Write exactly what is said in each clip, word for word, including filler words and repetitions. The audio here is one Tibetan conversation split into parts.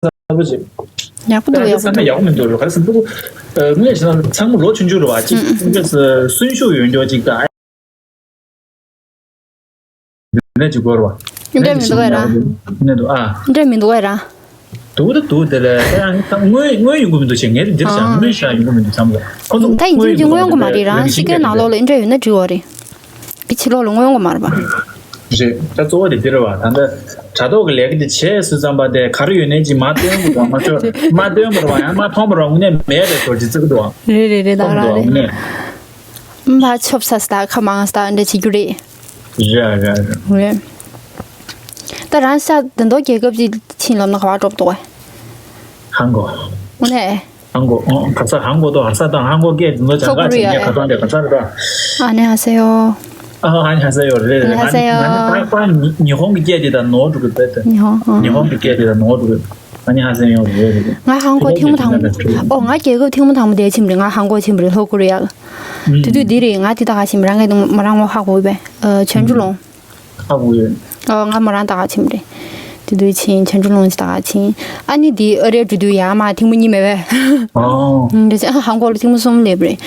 གསར་པ་ཅིག་ཡག་པོ་འདུག་ད་ཡག་པོ་ས་ན་འདུག་ཡག་པོ་མི་འདུག་རོ། ག་རེ་ཟེར་ན་ཕྲུ་གུ་ངས་བྱས་ན་ཚང་མ་ལོ་ཆུང་ཆུང་རེད་བ། ཅིག་ཚང་མས་གསོན་ཤུགས་ཡོད་འགྱོ་ཅིག་ད། ནས་ཅིག་གོ་རོ། འདྲ་མི་འདུག་ཨེ་ར། ནས་འདུག་ཨ། འདྲ་མི་འདུག་ཨེ་ར། འདུག་ད་འདུག་དེ་ལས་ད་ཡང་ད་དངོས་དངོས་ཡོང་གི་མི་འདུག་ཅེས་ངས་འདིར་བཞག་ཨ། དངོས་བཞག་ཡོང་གི་མི་འདུག་བསམ་གི། ཁོ་ཚོ་ད་ཡིན་གཅིག་མིན་གཅིག་དངོས་ཡོང་གི་མ་རེད། རང་ཤི་ཀའི་ནང་ལོགས་ལ་འདྲ་ཡོད་ན་འགྲིག་གི་རེད། དེ་ཕྱི་ལོགས་ལ་དངོས་ཡོང་གི་མ་རེད་པ། རེད། ད་གཙོ་བོ་དེ་འདི་རེད་བ། ད་ལྟ་དྲ་ཐོག་གི་ལས་ཀ་དེ་བྱས་ཟེར་ཙམ་པ་དེ་ག་རེ་ཡོད་ནའི་ཅིག་མ་སྟོན་དགོས་པ། མ་ཚོར་མ་སྟོན་པར་བ་ཡང་མ་མཐོང་བར་བ་དངོས་གནས་མེད་པའི་ཚོར་ཅིག་བརྩི་གི་འདུག་བ། རེད་རེད་རེད། ད་ག་རང་རེད། དངོས་གནས། མ་ཆོབ་ས་སྟ་ཁ་མང་སྟ་འདྲ་བྱེད་རྒྱུ་རེད། རེད་རེད་རེད། རེད། ད་རང་ཤ་འདི་འདོག་རྒྱལ་ཁབ་ཅིག་ཕྱིན་ལབ་ན་ག་པར་འགྲོ་འདུག་གས། ཧང་གོ། དངོས་གནས། ཧང་གོ། ཨོ་ག་ས་ཧང་གོ་དོ་ཧ་ས་དང་ཧང་གོ་སྐད་འདི་ཚོ་ལྷོ་ཀོ་རི་ཡ། ཅང་ག་ཚང་ག་ས་རེད་པ། ཨ་ནེ་ཧ་ས་ཡོ། ཨ་ཧ་ནེ་ཧ་ས་ཡོ་རེད། ཨ་ནེ་ཧ་ས་ཡོ། ང་ནི་ད་ཉི་ཧོང་གི་སྐད་འདི་ད་ནོར་འགྲོ་གི་རེད། ཉི་ཧོང་ཨ། ཉི་ཧོང་གི་སྐད་འདི་ད་ནོར་འགྲོ་གི། ཨ་ནེ་ཧ་ས་ཡོ་རེད་རེད། ང་ཧང་གོ་ཐེངས་མ་དང་པོ། ཨོ་ང་རྒྱལ་ཁབ་ཐེངས་མ་དང་པོ་དེ་ཕྱིན་པ་རེད། ང་ཧང་གོ་ཕྱིན་པ་རེད། ལྷོ་ཀོ་རི་ཡ། དེ་དུས་འདི་རེད། ང་དེ་ད་ག་ཕྱིན་པ་རང་གི་མ་རང་ངོ་ཧ་གོ་བས། ཨ་ཆོན་ཀྲུ་ལུང་། ཧ་གོ་ཡོད། ཨོ་ང་མོ་རང་ད་ག་ཕྱིན་པ་རེད། དེ་དུས་ཕྱིན་ཆོན་ཀྲུ་ལུང་ཅིག་ད་ག་ཕྱིན། ཨ་ནི་དེ་ཨ་རིར་འགྲོ་དུས་ཡར་མར་ཐེངས་མ་གཉིས་མེད་པས། ཨོ། འདྲ་ཅིག་ཧང་གོ་ལ་ཐེངས་མ་གསུམ་སླེབས་པ་རེད།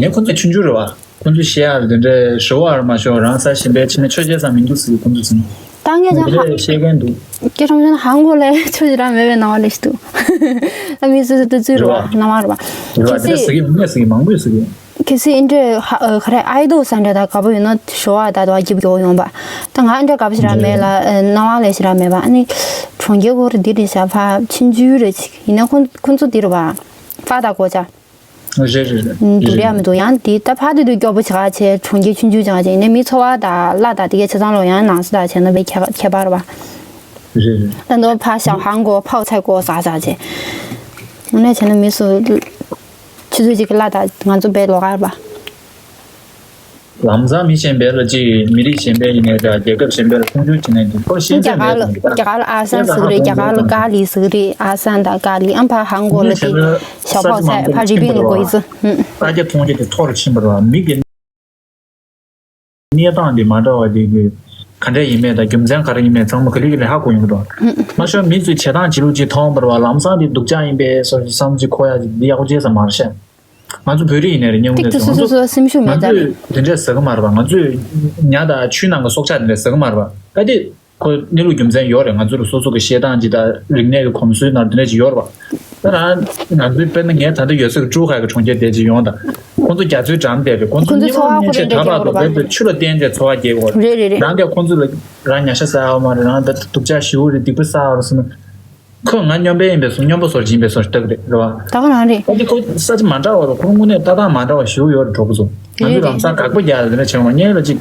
ངས་ཁོ་ཚོ་ཆུང་ཆུང་རེད་བ། ཁོ་ཚོ་བཤད་ཡག་དེ་འདྲའི་ཞོ་བར་མ་ཞོ་རང་ས་ཞིམ་པའི་ཕྱི་ནས་ཆོས་བྱེད་ས་མི་འདུག་ཟེར། ཁོ་ཚོ་ཚིག་ད་ངས་ཀྱང་ཧ་བཤད་མཁན་འདུག་སྐད་ཆ་ཧང་གོ་ལ་ཆོས་བྱེད་རང་མེད་པའི་སྣང་བ་རེ་ཞིག་འདུག་ད་མི་སུ་སུ་ཏུ་ཚུད་རེད་བ། སྣང་བ་རེད་བ། རེད་བ། དེ་འདྲ་ཟེར་གི་མི་ཟེར་གི་མང་པོ་ཡོད་ཟེར་གི། གལ་སྲིད་ཨེ་འདྲས་ཧ་ཨ་ག་རེ་ཨའི་དོ་ས་འདྲ་ད་དགའ་པོ་ཡོད་ན་ཞོ་བ་ད་དོ་ཨ་སྐྱིད་པོ་ཡོང་བ། ད་ང་ཨེ་འདྲ་དགའ་པོ་ཞེ་དྲག་མེད་ལ་ཨ་སྣང་བ་ལས་ཞེ་དྲག་མེད་པ། ཨ་ནི་གྲོང་ཁྱེར་སྐོར་འདི་རེད་ཤག་ཕ་ཆུང་ཆུང་རེད་ཅིག་ཡིན་ན་ཁོ་ཁོ་ཚོ་འདི་རེད་བ། ཕ་ད་གོ་ཅག་རེད་རེད་རེད། འདུག་ཡ་མི་འདུག་ཡང་འདི་ད་ཕ་དེ་དུས་སྐྱོ་པོ་ཆགས་ཆེ་གྲོང་ཁྱེར་ཆུང་ཆུང་ཅང་ཆེ་ཡིན་ན་མི་ཚོ་བ་ད་བླ་ད་དེ་གའི་ཆ་ཚང་ལོ་ཡང་ནང་སྲིད་ད་བྱས་ན་བའི་ཁྱད་ཁྱད་པར་བ། རེད་རེད། ད་ནོ་ཕ་ཞང་ཧང་གོ་ཕའོ་ཚའི་གོ་ཟ་ཟ་ཆེ། ངོ་ནས་བྱས་ན་མི་སུ། ཆུ་ཚོད་གཅིག་གི་བླ་དང་ང་ཚོ་བའི་ལོགས་ཀར་བ། ལམ་སང་མི་གཞན་པའི་ལ་ཅིག་མི་རིགས་གཞན་པའི་ཡིན་ནའི་འདྲ་རྒྱལ་ཁབ་གཞན་པའི་ལ་མཐོང་ཆུང་བྱེད་ནས་འདུག་ཁོ་ཤེས་རྒྱ་གར་ལ་རྒྱ་གར་ལ་ཨ་སན་ཟེར་གི་རེད། རྒྱ་གར་ལ་ཀ་ལི་ཟེར་གི་རེད། ཨ་སན་དང་ཀ་ལི་ཨམ་ཕ་ཧང་གོ་ལ་དེ་ཞའོ་ཕའོ་ཚའི་ཕ་རི་པིན་ལ་གོ་ཡི་ཟེར། ཨ་རྒྱ་མཐོང་རྒྱ་དེ་མཐོ་རུ་ཕྱིན་པ་རེད་བ། མི་གི་གནས་སྟངས་འདི་མ་འདྲ་བ་འདི་གི་ག་འདྲ་ཡིན་མེད་དང་རྒྱུ་མཚན་ག་རེ་ཡིན་མེད་ཚང་མ་ག་ལེ་ག་ལེ་ཧ་གོ་ཡོང་གི་འདུག་མ་ཤོར་མི་ཚོས་བྱེད་སྟངས་བྱེད་ལུགས་ཅིག་མཐོང་བར་བ་ལམ་སང་འདི་སྡུག་ཅག་ཡིན་པས་སོགས་ཀྱི་བསམ་ཚུལ་འཁོར་ཡག་ཅིག་འདི་ཡག་པོ་བྱས་ས་མ་རེད་ཤག་ང་ཚོ་བོད་རིགས་ཡིན་ནའི་རེད། སྙིང་ཏིག་ཏུ་སོ་སོ་སོ་སེམས་ཤུགས་མེད་ང་ཚོས་དེ་འདྲས་ཟ་གི་མ་རེད་པ། ང་ཚོས་ཉ་དང་ཆུའི་ནང་གི་སྲོག་ཆགས་དེ་འདྲས་ཟ་གི་མ་རེད་པ། ཨ་དེ་ཁོ་གནས་ལུགས་རྒྱུ་མཚན་ཡོད་རེད། ང་ཚོ་རུ་སོ་སོ་གི་བཤད་སྟངས་ཅིག་དང་རིག་གནས་ཀྱི་གོམས་སྲོལ་ནང་དེ་འདྲས་ཅིག་ཡོད་རེད་པ། ད་རང་ང་ཚོའི་དཔེར་ན་ངས་ད་ལྟ་ཡོད་ས་གི་ཀྲུའུ་ཧའེ་གི་གྲོང་ཁྱེར་དེ་ཅིག་ཡོང་དང་། ཁོ་ཚོ་རྒྱ་མཚོའི་འགྲམ་དེ་རེད། ཁོ་ཚོ་ཁོ་ཚོ་ཉིན་མོ་ཚོ་བ་ཉིན་ཁོ་ཆེ་རེ་གྲྭ་པ་རེ་དང་རེད་པ། བོད་དུ་ཆུ་ལ་བརྟེན་ཏེ་འཚོ་བ་སྐྱེལ་གོ་རེད་རེད་རེད། རང་གིས་ཁོ་ཚོ་ལ་རང་ཉ་ཤ་ཟ་ཡ་མ་རེད། རང་ད་སྡུག་ཅག་ཞེ་པོ་རེད། སྡིག་པ་ཟ་བ་རེད་ཟེར་ན། ཁོས་ང་སྨྱོན་པ་ཡིན་པའི་བཟོ་སྨྱོན་པ་བཟོ་བྱེད་ཡིན་པའི་བཟོ་ཞིག་ལྟ་གི་རེད། རེད་བ། ད་ག་རང་རེད། ཨ་ནི་ཁོ་ས་ཆ་མ་འདྲ་བ་རེད། ཁོ་དངོས་གནས་ལྟ་སྟངས་མ་འདྲ་བ་ཞེ་པོ་ཡོད་རེད། གྲོགས་པོ་ཚོ་ང་ཚོས་རེད་ལམ་སང་དགག་པ་རྒྱག་ཡ་དེ་འདྲ་བྱེད་འོང་ངས་ལ་ཅིག་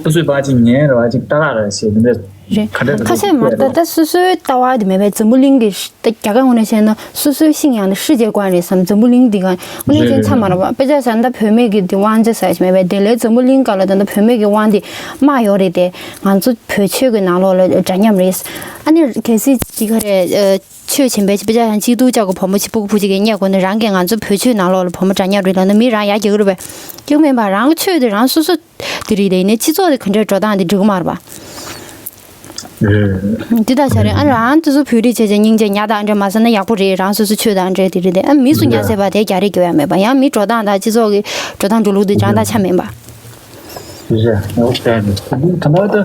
སོ་སོའི་པ་ཅིག་ཉན་རེད་བ། ཅིག་ལྟ་ག་རེད་ཞེས་དེ་འདྲ་རེད། ག་འདྲ་ཁ་ཤས་མ་ལྟ་ད་སོ་སོའི་ལྟ་བ་དེ་མེད་པའི་འཛམ་བུ་གླིང་གི་ད་རྒྱ་གར་ངོས་ནས་བཤད་ན་སོ་སོའི་ཤིང་ཡང་ན་世界观རེད་བསམ། འཛམ་བུ་གླིང་འདི་ག་དངོས་གནས་ཅན་ཆ་མ་རེད་བ། དཔེ་ཆ་བཞག་ན་ད་བུད་མེད་ཀྱི་འདི་དབང་ཆ་ཟེར་ཞིག་མེད་པས། དེ་ལས་འཛམ་བུ་གླིང་སྒང་ལ་ད་ལྟ་བུད་མེད་ཀྱི་དབང་འདི་དམག་ཡོད་རེད་དེ། ང་ཚོ་བོད་ཆོས་ཀྱི་ནང་ལོགས་ལ་འདྲ་མཉམ་རེད། ཨ་ནི་གལ་སྲིད་ཅིག་ག་རེ་ཆོས་བྱེད་པའི་དཔེ་ཆ་ཡང་གཅིག་ཏུ་ཅག་གི་བུ་མོ་ཆེ་སྤུ་གུ་བུ་གཅིག་གིས་རྙེད་དགོས་ནས་རང་གིས་ང་ཚོ་བོད་ཆོས་ནང་ལོགས་ལ་བུ་མོ་འདྲ་མཉམ་རེད་ལབ་ན་མི་རང་ཡ་རྒྱག་གི་རེད་པས། རྒྱག་མིན་པ་རང་གི་ཆོས་དེ་རང་སོ་སོ་དེ་རེད་དེ། ཡིན་ནའི་སྤྱི་ཚོགས་དེ་ག་འདྲའི་འགྲོ་སྟངས་དེ་འགྲིག་གི་མ་རེད་པ། འདི་ལྟར་བྱ་རེད། ཨ་རང་དེ་ཚོ་བོད་རིགས་བྱས་བྱས་སྙིང་རྗེ་ཉ་དང་འདྲ་མ་ཟ་ན་ཡག་པོ་རེད། རང་སོ་སོ་ཆོས་དང་འདྲ་དེ་རེད་དེ། ཨ་མི་སུ་ཉ་ཟེར་བ་དེ་རྒྱ་རིགས་སྐྱོ་ཡ་མེད་པ། ཡང་མི་འགྲོ་སྟངས་དང་སྤྱི་ཚོགས་ཀྱི་འགྲོ་སྟངས་འགྲོ་ལུགས་དེ་རང་དང་ཆ་མེད་པ། རེད། ཡག་པོ་བྱས་རེད། ད་ལྟ་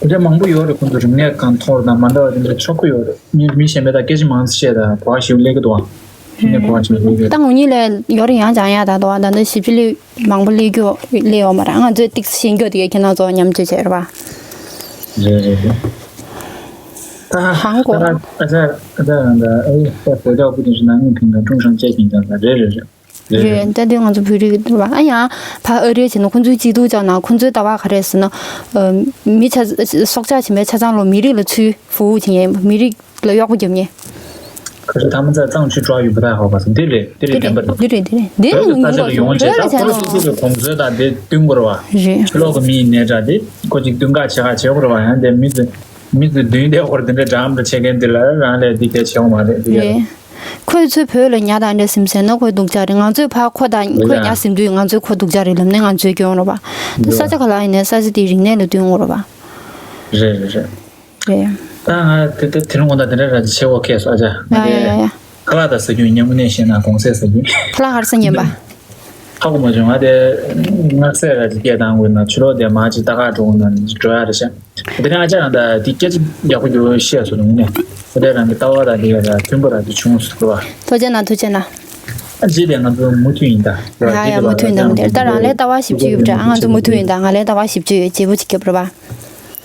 ད་རེད་མང་པོ་ཡོད་རེད། ཁོང་ཚོ་རིག་གནས་གང་མཐོ་རུ་དང་མ་འདྲ་བ་དེ་འདྲ་ཆགས་ཀྱི་ཡོད་རེད། མི་མི་གཞན་པས་ད་སྐད་ཆ་མང་ཙམ་བཤད་དང་གོ་བ་ཞིག་སླེབས་ཀྱི་འདུག་ཨ། ནས་གོ་བ་ཞིག་སླེབས་ཀྱི་ད་ངོ་གཉིས་ལས་ཡོད་རེད། ཡང་སྦྱང་ཡ་ད་འདུག་ཨ། ད་ལྟ་ཞིབ་ཕྲ་ལས་མང་པོ་སླེབས་རྒྱུ་སླེབས་ཡོད་མ་རེད། ང་ཚོས་ཏིག་ཙམ་ཤེས་རྒྱུ་དེ་ག་ཁྱེད་རང་ཚོ་མཉམ་སྤྱོད་བྱས་རེད་པ། རེད་རེད་རེད། ད་ཧང་གོ། ད་ཨ་ཙ་ཨ་ཙ་རང་ད་ཨེ་ད་བོད་ཀྱི་བུ་དེ་ཚོ་ནང་མི་ཕན་ད་ཀྲུང་ཧྲང་བཅས་ཀྱིན་ད་ད་རེད་རེད་རེད། རེད་རེད། ད་དེ་ང་ཚོ་བོད་རིགས་རེད་པ། ཨ་ཡང་ཕ་ཨ་རིར་བྱས་ན་ཁོང་ཚོའི་སྐྱིད་སྡུག་ཅག་ན་ཁོང་ཚོའི་ལྟ་བ་ག་རེ་ཟེར་ན། མི་ཆ་སྲོག་ཆགས་བྱེད་མའི་ཆ་ཚང་ལོ་མི་རིགས་ལ་ཚུར་ཧྥུ་ཝུ་བྱེད་མཁན་མི་རིགས་ལ་གཡོག་པོ་རྒྱབ་མཁན། ཁ་ཤས་ཐ་མ་ཚ་གཙང་ཆུ་ཀྲོའུ་ཡུ་བ་ད་ཧོ་བ་སོ་འདི་རེད། འདི་རེད། བདེན་པ་རེད། འདི་རེད། འདི་རེད། འདི་བོད་ཀྱི་ས་ཆ་ལ་ཡོང་བྱས་ད་ཁོ་རང་སོ་སོ་གི་གོམས་སྲོལ་དང་དེ་བསྟུན་དགོས་རེད་པ། རེད། ཕྱི་ལོགས་ཀྱི་མི་ཡིན་ནའི་འདྲ་དེ་ཁོ་ཅིག་བསྟུན་ག་བྱེད་ག་བྱེད་དགོས་རེད་པ། ཡང་དེ་མི་ཚོ་མི་ཚོ་མདུན་དེ་ཧོར་དེ་འདྲ་འགྲམ་དུ་བྱེད་མཁན་དེ་ལ་རང་ལས་འདི་གལ་ཆེ་བ་མ་རེད་འདི་གལ། རེད། ཁོས་ཚོས་བོད་ལ་ཉ་དང་འདྲ་སིམ་ཟེར་ན་ཁོའི་སྡུག་ཅག་རེད། ང་ཚོས་ཕར་ཁོ་དང་ཁོས་ཉ་སིམ་དུས་ང་ཚོས་ཁོ་སྡུག་ཅག་རེད་ལབ་ནས་ང་ཚོའི་སྐྱོན་རེད་པ། ད་ས་ཆ་ག་ལ་ཡིན་ནའི་ས་ཆ་དེའི་རིག་གནས་ལ་བསྟུན་དགོས་རེད་པ། རེད་རེད་རེད། རེད། ད་ང་དེ་དེ་དེ་རིང་དགོང་དག་དེ་འདྲ་ར་ཅིག་བྱེད་དགོས་ཁེལ་སོང་ཨ་ཅག་ང་ཡ་ཡ་ཡ་དེ་ཡ། ཁ་ལག་དང་ཟ་རྒྱུ་ཉམས་ནས་བཤད་ན་གོང་ཚད་ཟ་རྒྱུ། ཁ་ལག་ག་རེ་ཟ་ཉན་པ། ཧ་གོ་མ་བྱུང་། ང་དེ་སྔགས་ཚད་ར་ཅིག་སྐད་བཏང་དགོས་ན་ཕྱི་ལོགས་དེ་མ་ཅིག་ལྟ་ག་འགྲོ་དགོས་ན་འགྲོ་ཡ་རེད་ཤག་དེ་ནས་ཨ་ཅག་རང་ད་དེ་སྐད་ཆ་ཡག་པོ་ཡོད་བཤད་སོང་ནས་ནས་དེ་རང་གི་ལྟ་བ་དང་དེ་ཡ་ད་མཐུན་པ་ར་དེ་བྱུང་སོང་ར། ཐུགས་རྗེ་གནང་། ཐུགས་རྗེ་གནང་། ཨ་ཅེ་དེ་ང་ཚོ་མུ་མཐུད་ཡིན་ད། ཡ་ཡ་མུ་མཐུད་ཡིན་ད། མུ་མཐུད་ཡིན་ད། ད་རང་ལས་ལྟ་བ་ཞིབ་ཅིག་ཡོད་པ་འདྲ། ང་ཚོ་མུ་མཐུད་ཡིན་ད། ང་ལས་ལྟ་བ་ཞིབ་ཅིག་ཡོད། བརྗེ་པོ་ཅིག་རྒྱབ་ར་བ།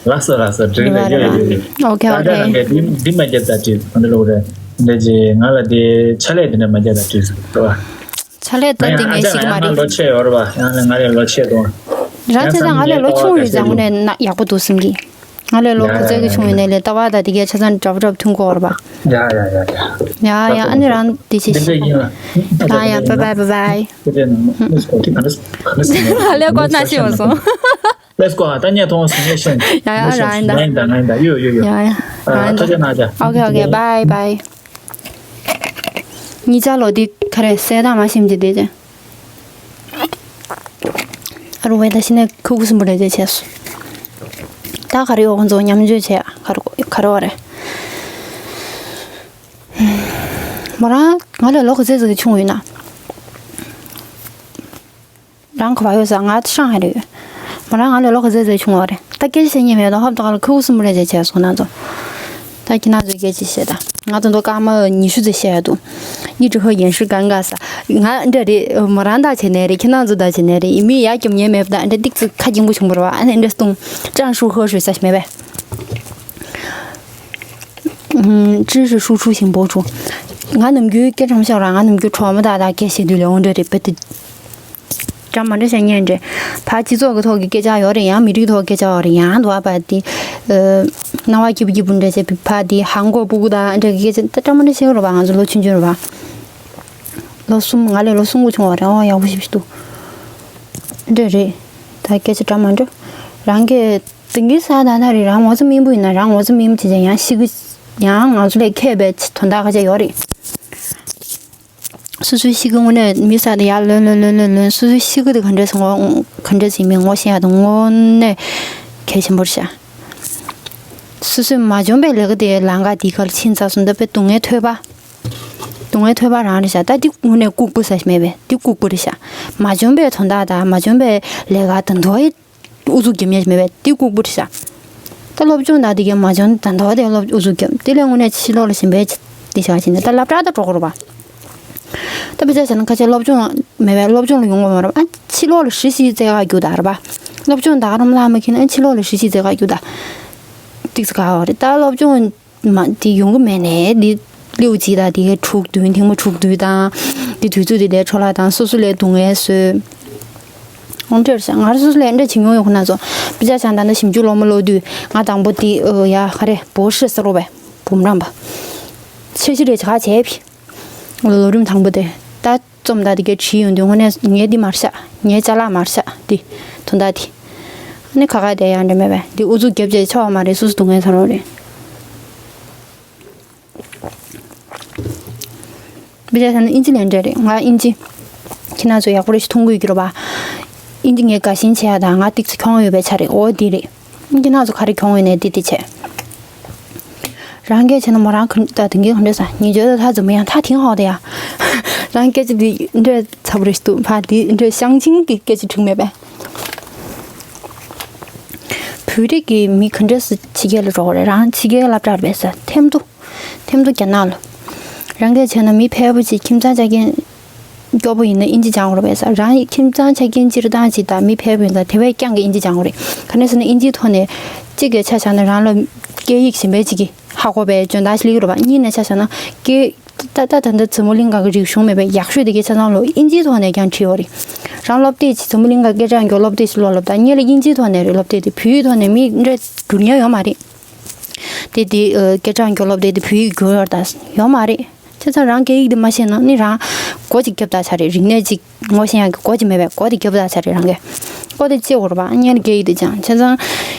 ལགས་སོ་ལགས་སོ། འགྲིག་རེད་རེད་རེད་རེད། རེད་རེད། ཨོ་ཁེ་ཨོ་ད་ཁེ། རང་གིས་འདི་འདི་མ་བརྒྱབ་ད་བྲིས་ཨ་འདི་ལོག་རེད། འདི་ཅི་ང་ལ་འདི་ཕྱག་ལས་འདི་འདྲ་མ་བརྒྱབ་ད་བྲིས་སོང་རེད་བ། ཕྱག་ལས་ད་ང་ཡང་འདི་ཨ་ངས་ཅག་ཤེས་ཀྱི་ཡང་མ་ང་རེད། ལོ་ཆེ་ཡོད་རེད་བ། ཡང་ང་ལས་ལོ་ཆེ་འདུག་རང་ཆ་ཚང་ང་ལས་ལོ་ཆུང་ཡོད་ཙང་ངོ་ནས་ན་ཡག་པོ་འདུག་བསམ་གི། ང་ལས་ལོ་ག་ཚད་ཀྱི་ཆུང་ཡོད་ནའི་ལས་ལྟ་བ་ད་འདི་གའི་ཆ་ཚང་འདྲ་པོ་འདྲ་པོ་མཐུན་གོ་རེད་བ། ཡ་ཡ་ཡ་ཡ། ཡ་ཡ་ཨ་ནི་རང་འདི་ཅི་འདི་འདྲ་ཡིན་ལ། ཡ་ཡ་bye bye bye bye། ཁྱེད་རེད་ན་མོ་ཨ་ནི་སྐོར་དེ་ག་འདྲ་ག་འདྲ་ཟིན་ཡོད་ང་ལས་ཀོ་ན་ཤི་བ་སོང་། Let's go ད་ཉལ་ཐོང་སོང་ངས་ཤེས། ཡ་ཡ་རང་ཡིན་ད། ང་ཡིན་ད་ང་ཡིན་ད་ཡོ་ཡོ་ཡོ། ཡ་ཡ་རང་ཡིན་ད། ཐུགས་རྗེ་གནང་ཅག་ཨོ་ཁེ་ཨོ་ཁེ་bye bye། གཉིས་ཆ་ལོ་འདི་ག་རེ་གསལ་ཐང་མ་ཤེས་ཀྱི་དེ་ཅན། ཨ་རུ་བས་ད་ཤི་ནས་ཁུ་ཁུ་སུམ་པོ་རེ་རེ་བྱས་སོང་། ད་ག་རེ་ཡོད་ཁོང་ཚོ་མཉམ་སྤྱོད་བྱས་ག་རེ་ག་རེ་བ་རེད། མོ་རང་ང་ལས་ལོ་ག་ཚོད་ཙམ་ཆུང་ཡོད་ན། རང་ག་བ་ཡོད་ས། ང་ཧྲང་ཧའེ་རེད། མོ་རང་ང་ལས་ལོ་ག་ཚོད་ཙམ་ཆུང་བ་རེད། ད་སྐད་ཆ་བཤད་མཁན་མེད་དོ། ཧོབ་ཏོ་ག་ལ་ཁུ་ཁུ་སུམ་པོ་རེ་བྱས་བྱས་སོང་ན་ཚོ། ད་ཁྱེད་རང་ཚོའི་སྐད་ཆ་བཤད་ད། ང་ཚོ་འདུག་སྐར་མ་ཉི་ཤུ་ཙམ་བཤད་ཡ་འདུག་ཉི་ཀྲི་ཧོ་ཡན་ཧྲི་གང་ག་ས། ང་འདྲ་རེད། མོ་རང་ད་བྱས་ནས་རེད། ཁྱེད་རང་ཚོ་ད་བྱས་ནས་རེད། ཡིན་མིན་ཡ་སྐྱོབ་ཉན་མེད་པ་ད་འདྲ་ཏིག་ཙི་ཁ་སྐྱེངས་པོ་བྱུང་བ་རེད་བ། ཨ་ནི་འདྲ་སྟོང་ཀྲང་ཧྲུའུ་ཧོ་ཧྲུའུ་ས་ཞིག་མེད་པས། ཀྲི་ཧྲི་ཧྲུའུ་ཧྲུའུ་ཞིང་པོ་ཧྲུའུ། ང་ནམ་རྒྱུན་སྐད་ཆ་མ་བཤད་ར། ང་ནམ་རྒྱུན་གྲོགས་མོ་དག་དང་སྐད་བཤད་དུས་ལས་འོང་འདྲ་རེད་པ་དེ། འདྲ་མ་འདྲ་བཤད་ཉན་འདྲ། ཕ་སྤྱི་ཚོགས་ཀྱི་ཐོག་གི་སྐད་ཆ་ཡོད་རེད། ཡང་མི་རིགས་ཐོག་སྐད་ཆ་ཡོད་རེད། ཡང་འདུག་ཨ་པ་དེ། སྣང་བ་སྐྱིད་པོ་སྐྱིད་པོ་འདྲ་བྱས་པའི་ཕ་དེ་ཧང་གོ་སྤུ་གུ་དང་འདྲ་གི་སྐད་ཆ་ད་འདྲ་མ་འདྲ་བཤད་ཀྱི་རེད་པ། ང་ཚོ་ལོ་ཆུང་ཆུང་རེད་པ། ལོ་གསུམ་ང་ལས་ལོ་གསུམ་དགུ་ཆུང་བ་རེད། ཨོ་ཡག་པོ་ཞིག་ཞིག་འདུག་འདྲ་རེད། ད་སྐད་ཆ་འདྲ་མ་འདྲ། རང་གིས་དེང་གི་ས་ད་ད་རེད། རང་ངོ་ཚ་སྨིན་པོ་ཡིན་ན་རང་ངོ་ཚ་སྨིན་པོ་བྱས་ཀྱང་ཡང་ཤི་གི་ཡང་ང་ཚོ་ལས་མཁས་པའི་དོན་དག་ཁ་ཤས་ཡོད་རེད། སོ་སོའི་གཤིས་ཀ་དངོས་གནས་མི་ས་དེ་ཡར་ལོན་ལོན་ལོན་ལོན་ལོན། སོ་སོའི་གཤིས་ཀ་དེ་ག་འདྲས་སེ་ངོ་ག་འདྲས་སེ་མི་ངོ་ཤེས་ཡ་དེ་དངོས་གནས་གལ་ཆེན་པོ་རེད་ཤག་སོ་སོས་མ་འཇོན་པའི་ལས་ཀ་དེ་ལམ་ཁ་དེའི་ཁར་ཕྱིན་ཚར་སོང་ད་དཔེ་སྡུག་བསྔལ་ཐོས་པ། སྡུག་བསྔལ་ཐོས་པ་རང་རེད་ཤག་ད་འདི་དངོས་གནས་ལྐུགས་པ་ཟེར་མེད་པས། འདི་ལྐུགས་པ་རེད་ཤག་མ་འཇོན་པའི་དོན་དག་དང་མ་འཇོན་པའི་ལས་ཀ་དང་དོ་ཡི་ཨུ་ཚུགས་རྒྱབ་ཉེས་མེད་པས། འདི་ལྐུགས་པ་རེད་ཤག་ད་སློབ་སྦྱོང་དང་དེ་གའི་མ་འཇོན་དང་དོ་དེ་སློབ་ཨུ་ཚུགས་རྒྱབ། དེ་ལས་དངོས་གནས་ཕྱི་ལོགས་ལ་ཞིང་པའི་དེ་བྱ་བྱས་ནས་ད་སློབ་གྲྭ་ད་འགྲོ་དགོས་རེད་པ། ད་དཔེ་ཆ་བཞག་ན་ཁ་ཆེ་སློབ་སྦྱོང་མེད་པས་སློབ་སྦྱོང་ལ་ཡོང་བ་མ་རེད་པ། ཨ་ཕྱི་ལོགས་ལ་གཞི་ཞིག་བཙལ་ག་རྒྱུགས་ད་རེད་པ། སློབ་སྦྱོང་ད་ག་རང་ལ་མ་ཁེལ་ན་ཨ་ཕྱི་ལོགས་ལ་གཞི་ཞིག་བཙལ་ག་རྒྱུགས་ད། ཏིག་ཙི་ག་བ་རེད། ད་སློབ་སྦྱོང་མ་དེ་ཡོང་གི་མེད་ནས་དེ་སླེའུ་གཅིག་དང་དེ་གའི་དྲུག་བདུན་ཐེངས་མ་དྲུག་བདུན་དང་དེ་དུས་ཚོད་དེ་ལས་འཕྲོ་བརླག་དང་སོ་སོ་ལས་སྡུག་བསྔལ་བཟོས། འོང་འདྲ་རེད་ཤག་ང་རང་སོ་སོ་ལས་འདྲ་བྱེད་མྱོང་ཡོད་ཁོ་ན་ཚོ། དཔེ་ཆ་བཞག་ན་ད་ཞིབ་འཇུག་སློབ་མ་སློབ་དུས་ང་དང་པོ་དེ་ཡ་ག་རེ་博士ཟེར་རོ་བས་འབུམ་རམས་པ། འཆར་གཞི་རེ་བྱ་བྱས་ཕི། ལོ་རིམ་དང་པོ་དེ་ད་རྩོམ་ད་དེ་གའི་བྲིས་ཡོང་དུས་དངོས་གནས་ངའི་འདི་མར་ཤག་ངའི་ཅ་ལག་མར་ཤག་འདི་དོན་དག་དེ། ཨ་ནི་ཁ་ཁ་དེ་ཡང་འདྲ་མེད་པས། འདི་ཨུ་ཚུགས་རྒྱབ་བྱས་ཆོག་པ་མ་རེད། སོ་སོ་སྡུག་བསྔལ་ཚ་རོགས་རེད། དཔེ་ཆ་བཞག་ན་ཨིན་ཇི་ལན་འདྲ་རེད། ང་ཨིན་ཇི་ཁྱེད་རང་ཚོ་ཡག་པོ་རེ་ཞིག་མཐོང་གི་ཡོད་ཀྱི་རེད་པ། ཨིན་ཇི་ངས་དགའ་ཞེན་བྱེད་ཡ་དང་ང་ཏིག་ཙི་གྱོང་ཡོད་པའི་ཆ་རེད། འོ་འདི་རེད། ཁྱེད་རང་ཚོ་ག་རེ་གྱོང་ཡོད་ནས་འདི་འདི་བྱས། རང་སྐད་བྱས་ན་མོ་རང་ག་ད་དེང་གི་ག་འདྲ་ས་你觉得他怎么样？他挺好的呀。རང་སྐད་ཆ་འདི་འདྲ་ཚ་པོ་རེ་ཞིག་འདུག་ཕ་འདི་འདྲ་ཤང་ཆིང་གི་སྐད་ཆ་དྲུག་མེད་པས། བོད་རིགས་ཀྱི་མི་ག་འདྲ་སེ་ཕྱི་རྒྱལ་ལ་འགྲོ་གི་རེད། རང་ཕྱི་རྒྱལ་སློབ་གྲྭར་བས་ས་ཐེམ་ཐུ། ཐེམ་ཐུ་རྒྱ་ནག་ལ། རང་སྐད་བྱས་ན་མི་ཕལ་པོ་ཅིག་ཁྱིམ་ཚང་ཆ་རྐྱེན་སྐྱོ་པོ་ཡིན་ན་ཨིན་ཇི་སྦྱང་དགོས་རེད་པས་ས། རང་ཡི་ཁྱིམ་ཚང་ཆ་རྐྱེན་སྤྱིར་བཏང་ཅིག་དང་མི་ཕལ་པོ་ཡིན་ཙང་དེ་བས་རྐྱང་གི་ཨིན་ཇི་སྦྱང་དགོས་རེད། ག་ནས་ཟེར་ན་ཨིན་ཇིའི་ཐོག་ནས་གཅིག་གི་ཆ་བཞག་ན་རང་ལ་སྐད་ཡིག་གཞན་པའི་གཅིག་གི་ཧ་གོ་བའི་འཇོན་ཐང་ཞིག་སླེབས་ཀྱི་རེད་པ། གཉིས་ནས་ཆ་བཞག་ན་སྐད་ད་ད་ད་ལྟ་འཛམ་བུ་གླིང་ག་གི་རིག་གཞུང་མེད་པའི་ཡག་ཤོས་དེ་གའི་ཆ་ཚང་ལོ་ཨིན་ཇིའི་ཐོག་ནས་ཀྱང་བྲིས་ཡོད་རེད། རང་སློབ་དེབ་ཅིག་འཛམ་བུ་གླིང་ག་སྐད་གྲགས་ཡོད་སློབ་དེབ་ཅིག་ཀློག་ལབ་ད་ངེད་ལ་ཨིན་ཇིའི་ཐོག་ནས་རེད། སློབ་དེབ་དེ་བོད་ཡིག་ཐོག་ནས་མིག་འདྲ་བསྒྱུར་མཁན་ཡོད་མ་རེད། དེ་དེ་ཨ་སྐད་གྲགས་ཡོད་སློབ་དེབ་དེ་བོད་ཡིག་བསྒྱུར་ཡོད་ད་ཡོད་མ་རེད། བྱས་ཙང་རང་སྐད་ཡིག་དེ་མ་ཤེས་ན་ནི་རང་མགོ་ཅིག་རྒྱབ་ད་ཆ་རེད། རིག་གནས་ཅིག་ངོ་ཤེས་ཡག་གི་མགོ་ཅིག་མེད་པས་མགོ་དེ་རྒྱབ་ད་ཆ་རེད། རང་གི་མགོ་དེ་གཅེས་དགོས་རེད་པ། ངེད་ལ་སྐད་ཡིག་དེ་སྦྱང་བྱས་ཙང་།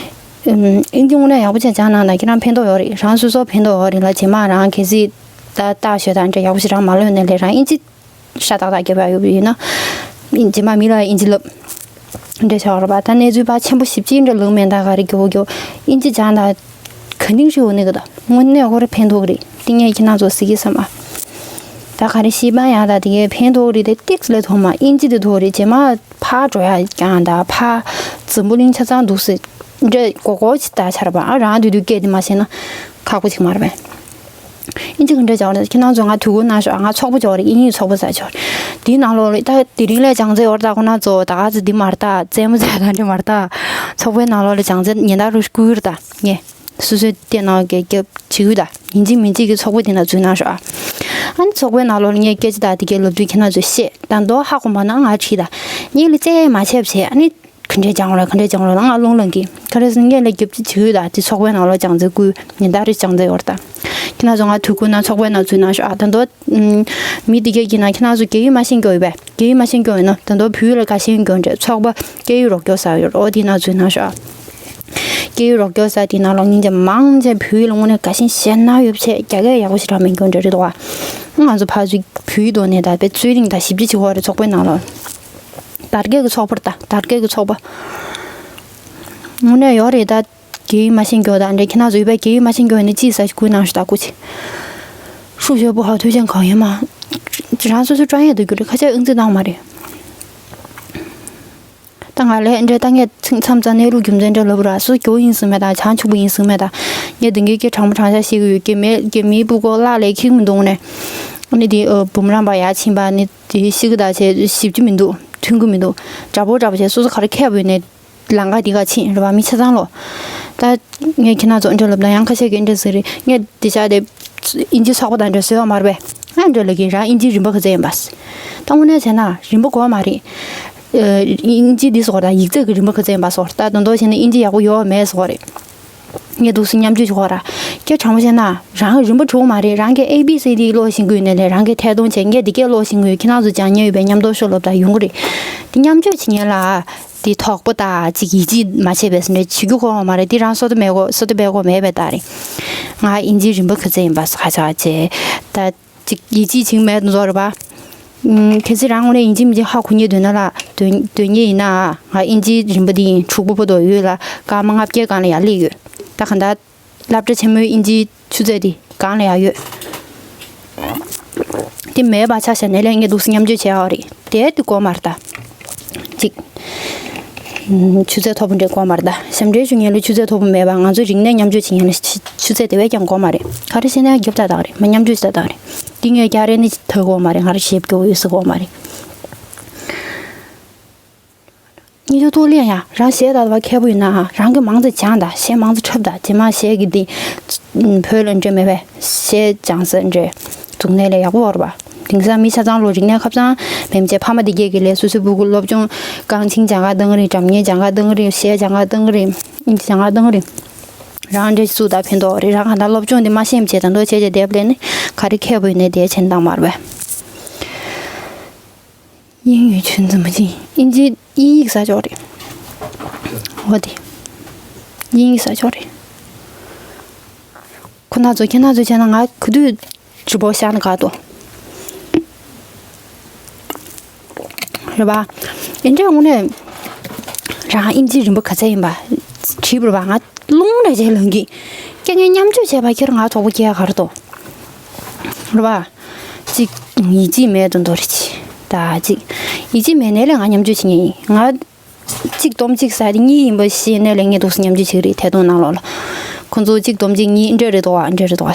ཨིན་ཇི་དངོས་གནས་ཡག་པོ་ཅིག་སྦྱང་གནང་ན་ཁྱེད་རང་ཕན་ཐོགས་ཡོད་རེད། རང་སོ་སོ་ཕན་ཐོགས་ཡོད་རེད་ལ། རྗེས་མ་རང་གལ་སྲིད་ད་ལྟ་ཞོད་དང་འདྲ་ཡག་པོ་ཞིག་རང་མ་ལོན་ནས་ལས་རང་ཨིན་ཇི་ཤ་སྟག་སྟག་རྒྱབ་ཡ་ཡོད་པ་ཡིན་ན། རྗེས་མ་མི་ལ་ཨིན་ཇི་ལབ་འདྲ་བྱ་བ་རེད་པ། ད་གནས་ཚུལ་ཕར་ཆེན་པོ་ཞིབ་ཅིག་འདྲ་ལུགས་མེད་ད་ག་རེ་རྒྱོ་རྒྱོ་ཨིན་ཇི་སྦྱང་ད་ ག་ནིང་ཞིག་ཡོད་ནི་གི་ད། དངོས་གནས་ཁོ་ར་ཕན་ཐོགས་རེད། དེ་ངས་ཁྱེད་རང་ཚོ་གཟིགས་ཀྱི་བསམ་ཨ། ད་ག་རེ་ཤི་པ་ཡང་ད་དེ་གའི་ཕན་ཐོགས་རེད་དེ། ཏིག་ཙམ་ལས་ཐོག་མ་ཨིན་ཇི་དེ་ཐོག་རེད། རྗེས་མ་ཕར་འགྲོ་ཡ་ཀྱང་ད་ཕར་འཛམ་བུ་གླིང་ཆ་ཚང་འདུག་སེ་འདྲ་གོ་གོ་ཅི་ད་ཆར་པ་ཨ། རང་དུས་དུས་སྐད་དེ་མ་བཤད་ན་ཁག་པོ་ཅིག་མ་རེད་པས། ཨིན་ཇི་ག་འདྲ་སྦྱང་བ་རེད། ཁྱེད་རང་ཚོ་ང་དུས་འཁོར་གནང་ཤོག་ང་ཚོགས་པ་སྦྱང་བ་རེད། དབྱིན་ཡིག་ཚོགས་པ་ཟ་སྦྱང་བ་རེད། དེའི་ནང་ལོགས་ལ་ད་དེ་རིང་ལས་སྦྱང་ཚེ་བར་ད་ཁོ་ན་ཚོ་ད་ག་ཚོད་འདི་མ་རེད་ད། རྩེད་མོ་རྩེ་ད་འདྲ་མ་རེད་ད། ཚོགས་པའི་ནང་ལོགས་ལ་སྦྱང་ཚེ་ཉིན་ལྟར་རུ་བསྐུལ་རེད་ད། ངས་སོ་སོའི་བལྟས་གནང་གི་རྒྱབ་བྱེད་ཀྱི་ད། ཡིན་གཅིག་མིན་གཅིག་གི་ཚོགས་པ་དེ་ན་འཛུལ་གནང་ཤོག་ཨ། ཨ་ནི་ཚོགས་པའི་ནང་ལོགས་ལ་ངས་སྐད་ཆ་ད་དེ་གའི་ལབ་དུས་ཁྱེད་རང་ཚོས་བཤད་ད་མདོ་ཧ་གོ་མ་ན་ང་ཁྲིད་ད། ངས་ལ་རྩེད་མ་བྱས་བྱས་ཨ་ནི། ག་འདྲས་སྦྱང་ར་ག་འདྲས་སྦྱང་ར་ལ་ང་རླུང་ལངས་ཀྱི། ག་རེ་ཟེར་ན་ངས་ལས་རྒྱབ་ཅིག་བྱེད་ཡོད་ད། དེ་ཚོགས་པའི་ནང་ལོགས་སྦྱང་ཚེ་སྐུལ་ཉིན་ལྟར་རེ་སྦྱང་ཚེ་ཡོད་ད། ཁྱེད་རང་ཚོ་ང་དུས་ཁོ་ན་ཚོགས་པའི་ནང་འཛུལ་གནང་ཤོག་ཨ། ད་མདོ་མི་དེ་གས་ཀྱི་ན་ཁྱེད་རང་ཚོ་རྒྱ་ཡིག་མ་ཤེས་མཁན་ཡོད་པས། རྒྱ་ཡིག་མ་ཤེས་མཁན་ཡོད་ན་ད་མདོ་བོད་ཡིག་ལ་དགའ་ཤེས་མཁན་འདྲ་ཚོགས་པ་སྐད་ཡིག་རོགས་སྐྱོར་ཟེར་ཡོད་ར། འོ་དེའི་ནང་འཛུལ་གནང་ཤོག་ཨ། སྐད་ཡིག་རོགས་སྐྱོར་ཟེར་དེའི་ནང་ལོགས་སྙིང་རྗེ་མང་ཆེ་བོད་ཡིག་ལ་དངོས་གནས་དགའ་ཞེན་ཞེ་དྲག་ཡོད་ཆེ། རྒྱ་སྐད་ཡག་པོ་ཞེ་དྲག་མེད་མཁན་འདྲ་རེད་དོ། ང་ཚོ་ཕར་ཚུར་བོད་ཡིག་ཐོག་ནས་ད་དཔེ་རྩོད་རིང་ད་ཞིབ་ཕྲ་བྱེད་དགོས་རེད་ཚོགས་པའི་ནང་ལོགས། དར་རྒྱས་ཀྱི་ཚོགས་པར་ད་དར་རྒྱས་ཀྱི་ཚོགས་པ། དངོས་གནས་ཡོད་རེད་ད། རྒྱ་ཡིག་མ་ཤེས་མཁན་ད་འདྲ་ཁྱེད་རང་ཚོ་ཡོད་པས། རྒྱ་ཡིག་མ་ཤེས་མཁན་ཡོད་ན་ཅི་ཟེར་ཞིག་སྐུལ་གནང་ཞུ་ད་སྐུ་མཁྱེན། 数学不好推荐考研吗？ རང་སོ་སོའི་ཀྲང་ཡས་དུ་རྒྱུ་རེད། ཁ་ཆེ་ཨང་རྩིས་བཏང་མ་རེད། ད་ང་ལས་འདྲ་ད་ངས་ཚིག་མཚམས་རྩ་གནས་ལུགས་རྒྱུ་མཚན་འདྲ་ལབ་ར་སུ་རྒྱུ་ཡིན་ཟིན་མེད་ད། བྱང་ཆུབ་པ་ཡིན་ཟིན་མེད་ད། ངས་དེང་གི་སྐད་དྲང་པོ་དྲང་བཞག་བཤད་ཀྱི་ཡོད། ཀྱི་མེད་ཀྱི་མིའི་སྤུ་གུ་བརླག་ལས་ཁེགས་མི་འདུག་ནས། ཨ་ནི་དེ་ཨ་འབུམ་རམས་པ་ཡར་ཕྱིན་པ་ནི་དེ་ཤི་གི་ད་བྱས་ཞིབ་ཀྱི་མི་འདུག་མཐུན་གི་མི་འདུག་འདྲ་པོ་འདྲ་པོ་བྱས་སོ་སོ་ག་རེ་མཁས་པོ་ཡོད་ནས། ལམ་ཁ་འདི་ག་ཕྱིན་རེད་པ། མི་ཆ་ཚང་ལོ། ད་ངས་ཁྱེད་རང་ཚོ་འདྲ་ལབ་ན་ཡང་ཁ་ཤས་ཀྱིས་འདྲ་ཟེར་རེད། ངས་འདི་བྱ་དེ་ཨིན་ཇི་ཚོགས་པ་དང་འདྲ་བཟོས་པ་མ་རེད་པས། ཨ་འདྲ་ལབ་ཀྱི་རང་ཨིན་ཇི་རིམ་པ་ག་ཚད་ཡིན་པ། ད་དངོས་གནས་བྱས་ན་རིམ་པ་དགོས་མ་རེད། ཨིན་ཇི་འདི་སོགས་དང་ཡིག་ཚད་ཀྱི་རིམ་པ་ག་ཚད་ཡིན་པ་སོགས་ད་དོན་དག་བྱས་ན་ཨིན་ཇི་ཡག་པོ་ཡོད་མེད་སོགས་རེད། ངས་འདུག་སེ་མཉམ་སྤྱོད་བྱེད་དགོས་ར། སྐད་དྲང་པོ་བཤད་ན་རང་རིམ་པ་གྲུག་མ་རེད། རང་གི་ཨེ་བི་སི་ཌི་ཀློག་བཞིན་དགོས་ནས་ལས་རང་གི་ཐད་གཏོང་བྱས་ངས་འདི་སྐད་ཀློག་བཞིན་དགོས། ཁྱེད་རང་ཚོ་སྦྱང་མཁན་ཡོད་པས་མཉམ་དུ་ཤོག་ལབ་ད་ཡོང་གི་རེད། འདི་མཉམ་སྤྱོད་བྱེད་མཁན་ལ། དེ་དོགས་པ་དང་ཅིག་ཡིད་ཆེས་མ་བྱས་པས་ཟེར་ནས་བྱེད་རྒྱུ་གོ་བ་མ་རེད། དེ་རང་སོ་ད་མེད་གོ་སོ་ད་བེད་གོ་མེད་པའི་རྟགས་རེད། ང་ཨིན་ཇིའི་རིམ་པ་ག་ཚད་ཡིན་པ་ཁ་ཆག་བྱས། ད་ཅིག་ཡིད་ཆེས་བྱེད་མེད་དུ་བཟོ་རེད་པ། ཨུམ། གལ་སྲིད་རང་ངོས་ནས་ཡིན་གཅིག་མིན་གཅིག་ཧ་གོ་མཁན་འདུག་ན་ལ་འདོན་འདོན་མཁན་ཡིན་ན། ང་ཨིན་ཇིའི་རིམ་པ་འདི་ཡིན། དྲུག་པ་བར་དུ་ཡོད་ལ་སྐར་མ་ལྔ་བརྒྱའི་སྒང་ལ་ཡར་སླེབས་ཡོད། ད་གང་ལྟར། སློབ་གྲྭ་ཆེན་མོའི་དབྱིན་ཇིའི་ཆུ་ཚད་དེ་སྒང་ལ་ཡར་ཡོད། དེ་མེད་པ་ཆ་བཞག་ནས་ལས་ངས་འདུག་སེ་མཉམ་སྤྱོད་བྱས་ཡོད་རེད། དེ་དེ་དགོས་མ་རེད་ད། གཅིག་ཆུ་ཚད་མཐོ་པོ་འདྲ་དགོས་མ་རེད་ད། ཞབས་འདྲེན་ཞུ་མཁན་ལ་ཆུ་ཚད་མཐོ་པོ་མེད་པ་ང་ཚོ་རིག་གནས་མཉམ་སྤྱོད་བྱེད་མཁན་ལ་ཆུ་ཆུ་ཚད་དེ་བས་ཀྱང་དགོས་མ་རེད། ག་རེ་བྱས་ན་རྒྱབ་ད་ད་རེད། མ་མཉམ་སྤྱོད་བྱེད་ད་ད་རེད། འདི་ངས་རྒྱ་རེ་ནི་ད་དགོས་མ་རེད། ང་རེ་ཞེབ་སྐྱོ་བོ་ཡོད་ས་དགོས་མ་རེད། ཉི་ཆོ་ཏོ་ལེན་ཡ་རང་གཞས་ད་བ་མཁས་པོ་ཡིན་ན་རང་གི་མང་ཚེ་སྦྱང་ད་གཞས་མང་ཚེ་འཁྲབ་ད་རྗེས་མ་གཞས་ཀྱི་འདི་བོད་ལ་འདྲེ་མེད་པས་གཞས་སྦྱང་ས་འདྲེ་འཛུགས་ནས་ལས་ཡག་པོ་བར་བ། དེང་སང་མི་ཆ་ཚང་ལོ་རིག་གནས་ཁ་ཚང་མེད་མ་བྱས་ཕ་མ་དེ་གས་ཀྱི་ལས་སོ་སོའི་སྤུ་གུ་སློབ་སྦྱོང་རྐང་ཆིང་སྦྱང་ག་བཏང་གི་རེད། སྒྲ་སྙན་སྦྱང་ག་བཏང་གི་རེད། གཞས་སྦྱང་ག་བཏང་གི་རེད། ཨིན་ཇི་སྦྱང་ག་བཏང་གི་རེད། རང་འདྲེ་སུ་ད་ཕན་ཐོགས་རེད། རང་ག་ད་སློབ་སྦྱོང་དེ་མ་ཤེས་མ་བྱས་ད་མདོ་བྱས་བྱས་བསྡད་པ་ལས་ནི་ག་རེ་མཁས་པོ་ཡིན་ནས་བསྡད་བྱས་བཏང་མར་བས། 英语裙怎么进？ ཨིན་ཇི་དབྱིན་ཡིག་ས་ཕྱོགས་རེད། འོ་དེ། དབྱིན་ཡིག་ས་ཕྱོགས་རེད། ཁོ་ན་ཚོ་ཁྱེད་རང་ཚོ་བྱས་ན་ང་ག་དུས་ཇི་པོ་ཤ་ན་ག་ཏོ། རེད་པ། ཨིན་ཇི་དངོས་གནས་རང་ཨིན་ཇི་རིམ་པ་ག་ཚད་ཡིན་པ་དྲིས་པ་རེད་པ། ང་རླུང་རེ་བྱས་ལངས་ཀྱི། ཁྱེད་ངས་མཉམ་སྤྱོད་བྱས་པ་ཁྱེད་ང་གྲོགས་པོ་སྐྱེ་ག་རེ་ཏོ། རེད་པ། གཅིག་ཡིད་ཆེས་མེད་དུ་འདོར་ཅི། ད་གཅིག་ཡིད་ཆེས་མེད་ནས་ལས་ང་མཉམ་སྤྱོད་བྱེད་ངེས་ཡིན། ང་གཅིག་སྡོམ་གཅིག་ཟ་དེ་གཉིས་ཡིན་པ་ཤེས་ནས་ལས་ངས་འདུག་སེ་མཉམ་སྤྱོད་བྱེད་ཀྱི་རེད་ཐད་གཏོང་ནང་ལོགས་ལ། ཁོ་ཚོ་གཅིག་སྡོམ་གཅིག་གཉིས་འདྲ་རེད་དོ་འདྲ་རེད་དོ།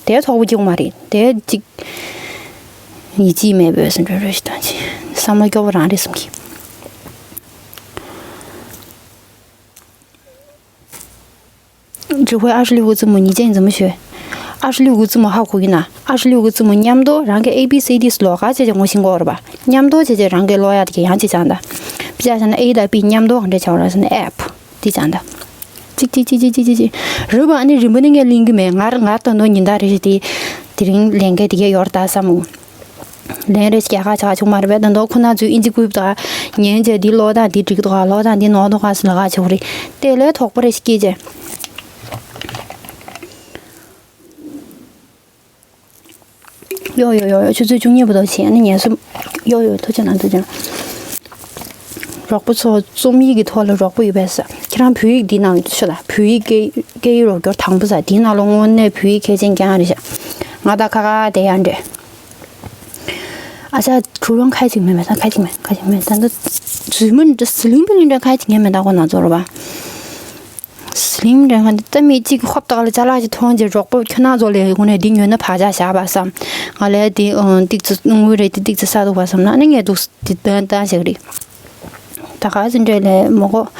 དེ་ཐོག་པོ་སྐྱུག་མ་རེད་དེ་གཅིག་ཡིད་ཆེས་མེད་པོས་འདྲ་རེད་ཞིག་དང་ཅི། བསམ་བློ་སྐྱོ་པོ་རང་རེད་བསམ་གི། འབྲི་ཁོའི་ཨ་ཧྲི་ལི་ཧུ་ཙི་མོ་ཉིས་ཅན་འཛིན་མོ་ཞོས། ཨ་ཧྲི་ལི་ཧུ་ཙི་མོ་ཧ་གོ་གི་ན། ཨ་ཧྲི་ལི་ཧུ་ཙི་མོ་མཉམ་དུ་རང་གི་ཨེ་བི་སི་ཌི་ལོགས་ཀ་བྱས་བྱས་ངོ་ཤེས་དགོས་རེད་པ། མཉམ་དུ་བྱས་བྱས་རང་གི་ཀློག་ཡག་དེ་ག་ཡང་ཅིག་སྦྱང་ད། དཔེ་ཆ་བཞག་ན་ཨེ་དང་བི་མཉམ་དུ་ག་འདྲ་བྱ་བ་རེད་ཟེར་ན་ཨེ་པི་དེ་སྦྱང་ད། གཅིག་གཅིག་གཅིག་གཅིག་གཅིག་གཅིག་རེད་པ། ཨ་ནི་རིམ་པ་ནི་ངས་གླེང་གི་མེད། ང་ང་ད་དུང་ཉིན་ལྟར་རེ་བཞིན་དེ་དེ་རིང་ལས་འགན་དེ་ག་ཡོད་རེད་ད་བསམ་མོ། ལན་རེ་རྒྱག་ཁ་ཆག་ཆོག་མ་རེད་པས། ད་དུང་ཁོ་ན་ཚོས་ཨིན་ཇི་བཀོད་དང་ཉན་བྱས་འདི་ཀློག་སྟངས་འདི་འགྲིག་འདུག་ག་ཀློག་སྟངས་འདི་ནོར་འདུག་ག་ཟེར་ལབ་ཁ་ཆོག་རེད། དེ་ལས་དོགས་པ་རེ་ཞིག་སྐྱེས་བྱས། ཡོ་ཡོ་ཡོ་ཡོ་ཆུ་ཚོད་བཅུ་གཉིས་བར་དུ་བྱས་ཨ་ནི་ངལ་གསོ། ཡོ་ཡོ་ཐུགས་རྗེ་གནང་ཐུགས་རྗེ་གནང་། རོགས་པ་ཚོ་རྩོམ་ཡིག་གི་ཐོག་ལ་རོགས་པ་ཡོད་པས་ཟེར། ཁྱེད་རང་བོད་ཡིག་འདི་ནང་ཡོད་ཤོད་ད། བོད་ཡིག་སྐད་སྐད་ཡིག་རོགས་སྐྱོར་དང་པོ་ཟེར། དེའི་ནང་ལ་དངོས་གནས་བོད་ཡིག་མཁས་ཅན་རྐྱང་རེད་ཤག་ང་ད་ཁ་ཁ་དེ་ཡང་འདྲེ། ཨ་ཅག་གྲུ་རོང་ཁ་ཅིག་མེད་མེད་ད་ཁ་ཅིག་མེད་ཁ་ཅིག་མེད་ད་ད་ཟི་མི་འདྲ་ཟི་ལིང་པི་ལིང་འདྲ་ཁ་ཅིག་ངས་མེད་ད་ཁོ་ན་ཚོར་བ། ཟི་ལིང་འདྲ་ཁ་འདི་ད་མི་གཅིག་ཧོབ་ཏག་ལ་ཅ་ལག་ཅིག་མཐོང་རྗེས་རོགས་པ་ཁྱོད་ན་ཚོ་ལས་དངོས་གནས་འདི་ཉོས་ན་བག་ཆགས་བཞག་པ་བསམ། ང་ལས་འདི་ཏིག་ཙི་དངུལ་རེད་འདི་ཏིག་ཙི་ས་འདུག་པ་བསམ་ན་ནི་ངས་འདུག་འདི་ཏན་ཏན་ཞིག་རེད། ད་ག་ཟིན་འདྲ་ལས་མོ་གོ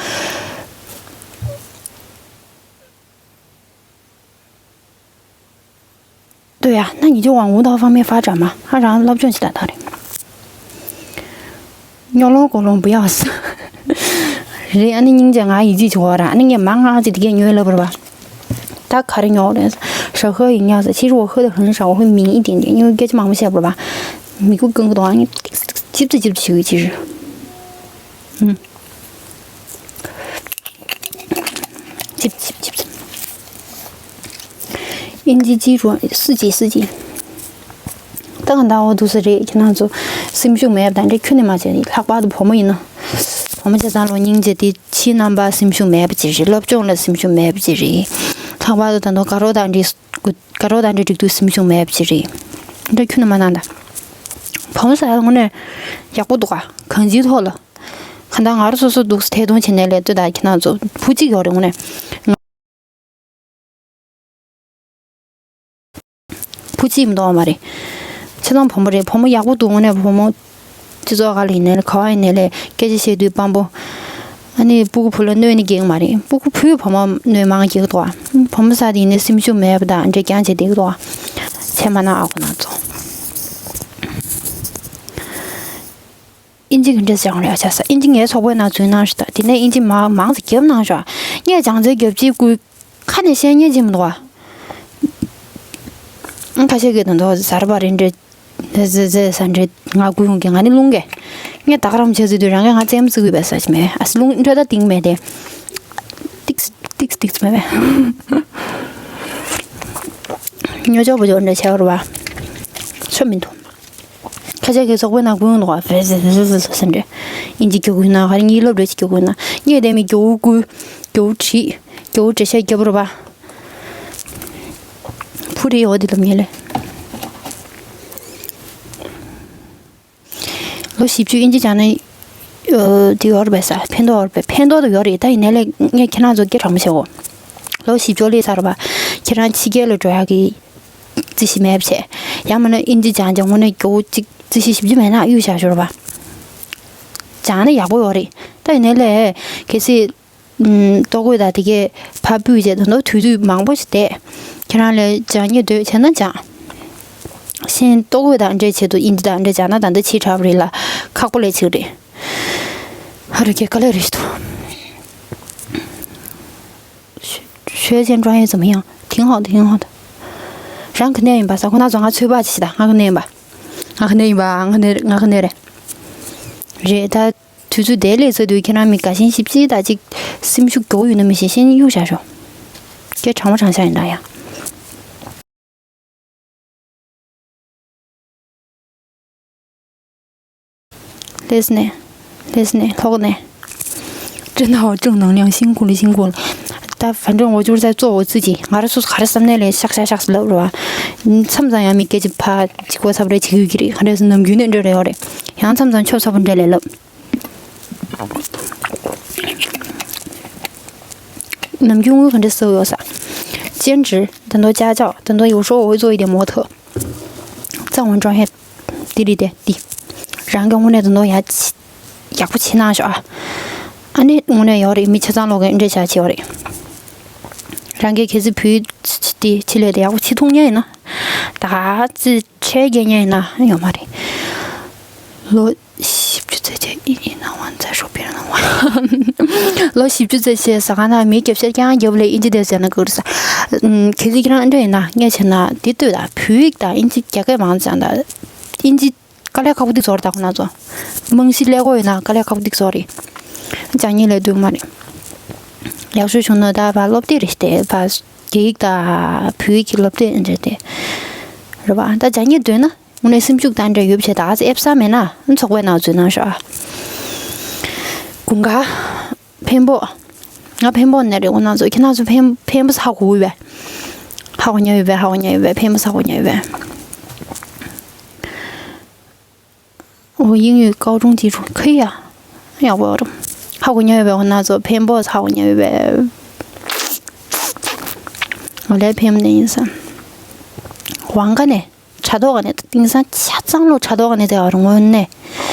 对呀，那你就往无道方面发展嘛，啊，然后老不转去打他的。 ཉོ་ལོང་ཀོ་ལོང་不要死། རེད། ཨ་ནི་སྙིང་རྗེ་ང་ཡིད་ཆེས་བྱེད་དགོས་ར། ཨ་ནི་ངས་མང་ང་ཅིག་དེ་གས་ཉོས་ལབ་པར་བ། ད་ག་རེ་ཉོ་རེད། 小何也要死，其实我喝的很少，我会抿一点点，因为 སྐད་ཆ་མང་པོ་བཤད་པར་བ། མི་ཁུག་ཀུན་ཀུ་དང་ཨ་ནི་ཅིབ་ཙི་ཅིབ་ཙི་བྱེད་ཀྱི་ཅི་རེད། ཨུམ། ཅིབ་ཅིབ་ཅིབ་ཅིབ། ཨིན་ཇི་ཅི་རུ་སི་ཅི་སི་ཅི། ད་ག་འདྲ་བོ་འདུག་ས་རེད། ཁྱེད་རང་ཚོ་སེམས་ཤུགས་མེད་པ་དང་འདྲ་ཁྱོན་ནས་མ་བྱས། ལྷག་པར་དུ་བུ་མོ་ཡིན་ན། བུ་མོ་བྱས་ཙང་ལོ་སྙིང་རྗེ་དེ་ཕྱིའི་རྣམ་པ་སེམས་ཤུགས་མེད་པ་ཅིག་རེད། སློབ་སྦྱོང་ལ་སེམས་ཤུགས་མེད་པ་ཅིག་རེད། ལྷག་པར་དུ་ད་དུང་དགའ་རོགས་དང་འདྲ་དགའ་རོགས་དང་འདྲ་འགྲིག་དུས་སེམས་ཤུགས་མེད་པ་ཅིག་རེད། འདྲ་ཁྱོན་ནས་མ་གནང་ད། བུ་མོ་ཟེར་ཡ་དངོས་གནས་ཡག་པོ་འདུག་ག་གང་ཅིའི་ཐོག་ལ། གང་ལྟར་ང་རང་སོ་སོ་འདུག་ཐད་གཏོང་བྱེད་ནས་ལས་ལྟོས་དང་ཁྱེད་རང་ཚོ་བུ་གཅིག་ཡོད་རེད་དངོས་གནས། བུ་གཅིག་མི་འདུག་མ་རེད། ཆ་ཚང་བུ་མོ་རེད། བུ་མོ་ཡག་པོ་འདུག་དངོས་གནས་བུ་མོ། སྤྱི་ཚོགས་སྒང་ལ་ཡིན་ནའི་ལས་ག་བ་ཡིན་ནའི་ལས་སྐད་ཆ་བཤད་དུས་སྤམ་པོ། ཨ་ནི་སྤུ་གུ་བུ་ལ་གནོད་ནི་སྐྱེ་གི་མ་རེད། སྤུ་གུ་བུས་བུ་མོ་གནོད་མང་སྐྱེ་གི་འདུག་ཨ། བུ་མོ་ཟེར་དེ་ཡིན་ནའི་སེམས་ཤུགས་མེད་པ་དང་འདྲ་རྐྱང་བྱས་བསྡད་ཀྱི་འདུག་ཨ། བྱས་མ་གནང་ཨ་ཁོ་ན་ཚོ། ཨིན་ཇི་གི་འདྲ་སྦྱང་རེད་ཨ་ཅག་ས། ཨིན་ཇི་ངའི་ཚོགས་པའི་ནང་འཛུལ་གནང་ཞུ་ད། དེ་ནས་ཨིན་ཇི་མ་མང་ཙམ་རྒྱབ་གནང་ཤོག་ངས་སྦྱང་ཚན་རྒྱབ་ཅིག་སྐུལ་ཁ་ནས་བཤད་ཉན་གྱི་མི་འདུག་ཨ། ཁ་ཤས་ཀྱིས་ད་དུང་ཟར་པ་རེད་འདྲ། ཟེ་ཟེ་ཟ་འདྲ་ང་སྐུལ་ཡོང་གི་ང་ནི་རླུང་གི། ངས་ད་ག་རང་བྱས་ཟེར་དུས་རང་གིས་ང་རྩེད་མོ་རྩེ་གི་ཡོད་པས་ཟ་ཞིག་མེད་ཨ། རླུང་འདྲ་ད་ཏིང་མེད་དེ། ཏིག་ཏིག་ཏིག་མེད་པས། ཉོ་ཆོག་པོ་ཆོག་འདྲ་བྱས་པར་བ། ཆོ་མི་འདུག་ཁ་ཆེ་གི་ཚོགས་པའི་ནང་ཀུན་འདུག་བ། ཟེར་ཟེར་ཟེར་ཟེར་ཟེར་འདྲ། ཨིན་ཇི་རྒྱུག་གུ་ན་ག་རེ་ངའི་སློབ་གྲྭ་ཅིག་རྒྱུག་གུ་ན་ངས་དེ་མི་རྒྱུག་གུ་རྒྱུག་བྲིས་རྒྱུག་བྲིས་ཤ་རྒྱབ་རུ་བ། ཕུ་རི་ཡོ་དེ་ལ་ངས་ལས། ལོ་བཞི་བཅུ་ཨིན་ཇི་སྦྱང་ན་དེ་ཡོད་རེད་པས་ས། ཕན་ཐོགས་ཡོད་རེད་པས། ཕན་ཐོགས་དུ་ཡོད་རེད། ད་ཡིན་ནའི་ལས་ངས་ཁྱེད་རང་ཚོ་སྐད་དྲང་མོ་བཤད་གོ། ལོ་བཞི་བཅུ་ལས་ཚར་བ། ཁྱེད་རང་ཕྱི་རྒྱལ་ལ་འགྲོ་ཡག་གི་རྩིས་གཞི་མེད་པ་བྱས། ཡང་མིན་ན་ཨིན་ཇི་སྦྱང་སྦྱང་དངོས་གནས་སྐྱོ་བོ་གཅིག་རྩིས་གཞི་ཞིབ་ཅིག་མེད་ན་གཡུག་བཞག་ཤོར་བ། སྦྱང་ན་ཡག་པོ་ཡོད་རེད། ད་ཡིན་ནའི་ལས་གལ་སྲིད་ཨུམ། ལྟོ་གོས་དང་དེ་གས་ཕར་ཕུད་བྱས་ད་དུང་དུས་ཚོད་མང་པོ་ཞིག་བསྡད། ཁྱེད་རང་ལས་སྦྱང་སྙིང་འདོད་བྱས་ན་སྦྱང་། གཞན་ལྟོ་གོས་དང་འདྲེས་བྱས་འདུག་ཨིན་ཇི་དང་འདྲེས་སྦྱང་ན་ད་ལྟ་ཕྱི་དྲགས་པ་རེད་ལ་ཁག་པོ་ལས་ཕྱི་རེད། ཧ་རུ་ཁྱེད་དཀའ་ལས་རེད་ཤི་ཐུ། 学前专业怎么样？挺好的，挺好的。 རང་ག་ནས་ཡིན་པ་ས། ཁོ་ན་ཚོ་ང་ཚོད་དཔག་ཅིག་ད། ང་ག་ནས་ཡིན་པ། ང་ག་ནས་ཡིན་པ། ང་ག་ནས་ང་ག་ནས་རེད། རེད་ད། དུས་ཚོད་དེ་ལས་ཚར་དུས་ཁྱེད་རང་མི་དགའ་ཞེན་ཞིབ་ཅིག་ད་ཅིག་སེམས་ཤུགས་མགྱོགས་ཡོད་ན་མི་ཤེས། ཤེས་གཡུག་བཞག་ཤོག་སྐད་དྲང་མོ་དྲང་བཞག་ཡིན་ད་ཡ། ལེས་ནས། ལེས་ནས་ལྷོག་ནས། 真的好正能量，辛苦了，辛苦了。 ད་反正我就是在做我自己。 ང་རང་སོ་སོ་ག་རེ་བསམ་ནས་ལས་ཤག་ཤག་ཤག་ལབ་རེད་བ། མཚམས་མཚམས་ཡང་མི་སྐད་ཅིག་ཕ་ཅིག་གོ་ཚབ་རེ་བྱེད་ཀྱི་ཡོད་ཀྱི་རེད། ག་འདྲ་སེ་ནམ་རྒྱུན་ནས་འདྲ་རེ་ཡོད་རེད། ཡང་མཚམས་མཚམས་ཆོབ་ཚ་པོ་འདྲ་ལས་ལབ། ནམ་རྒྱུན་དངུལ་ག་འདྲ་ཟ་ཡོད་ས། 兼职，等到家教，等到有时候我会做一点模特。 ཙང་ཝང་ཀྲང་ཧེ། འདི་རེད་དེ་འདི། རང་གི་དངོས་གནས་དོན་དུ་ཡག་ཡག་པོ་བྱེད་གནང་ཤོག་ཨ། ཨ་ནི་དངོས་གནས་ཡོད་རེད། མི་ཆ་ཚང་ལོག་གི་འདྲེ་བྱ་བྱེད་ཡོད་རེད། རང་གི་གལ་སྲིད་བུའི་དེ་ཆེད་ལས་དེ་ཡག་པོ་བྱེད་ཐུབ་མཁན་ཡིན་ན། ད་ག་ཚོད་ཁྲལ་རྒྱག་མཁན་ཡིན་ན་ཡོད་མ་རེད། ལོ་བཞི་བཅུ་ཙམ་ཅིག་ཡིན་ན་ཝང་ཚ་ཧྲོ་པིར་ན་ཝང་། ལོ་བཞི་བཅུ་ཙམ་ཞེས་ཟ་ག་ན་མི་རྒྱབ་ཤར་རྐྱང་རྒྱབ་ལས་ཨིན་ཇི་དེ་ཟེར་ན་གུར་ས། གལ་སྲིད་ཁྱེད་རང་འདྲ་ཡིན་ན་ངས་བྱས་ན་དེ་ལྟོས་ད། བོད་ཡིག་དང་ཨིན་ཇི་རྒྱ་སྐད་མང་ཙམ་ད། ཨིན་ཇི་དཀའ་ལས་ཁག་པོ་འདུག་ཟེར་ད་ཁོ་ན་ཚོ། རྨང་གཞི་ཀླད་ཀོར་ཡིན་ན་དཀའ་ལས་ཁག་པོ་འདུག་ཟེར་རེད། སྦྱང་ཉིན་ལས་སྡུག་མ་རེད། ཡག་ཤོས་བྱུང་ན་ད་ཕར་སློབ་དེབ་རེ་བལྟས་ཕར་རྒྱ་ཡིག་དང་བོད་ཡིག་གི་སློབ་དེབ་འདྲ་བལྟས། རེད་པ། ད་སྦྱང་ཉིན་སྡོད་ན་དངོས་གནས་སེམས་ཤུགས་དང་འདྲ་ཡོད་བྱས་ད་ག་ཚོད་ཨེབ་ས་མེད་ན་ཚོགས་པའི་ནང་འཛུལ་གནང་ཤོག་ཨ། དུང་དཀར། འཕན་པོ། ང་འཕན་པོ་ནས་རེད། འོ་ན་ཚོ་ཁྱེད་རང་ཚོ་འཕན་འཕན་པོ་ཧ་གོ་ཡོད་པས། ཧ་གོ་ཉན་ཡོད་པས། ཧ་གོ་ཉན་ཡོད་པས། འཕན་པོ་ཧ་གོ་ཉན་ཡོད་པས། འོ་英语高中基础可以啊。ཡག་པོ་རེད། ཧ་གོ་ཉན་ཡོད་པས། འོ་ན་ཚོ་འཕན་པོ་ཧ་གོ་ཉན་ཡོད་པས། འོ་ལས་འཕན་པོ་ནས་ཡིན་ས། ཝང་ག་ནས། དྲ་ཐོག་ནས་དེང་སང་ཆ་ཚང་ལོ་དྲ་ཐོག་ནས་བལྟས་པ་རུང་ངོ་ནས།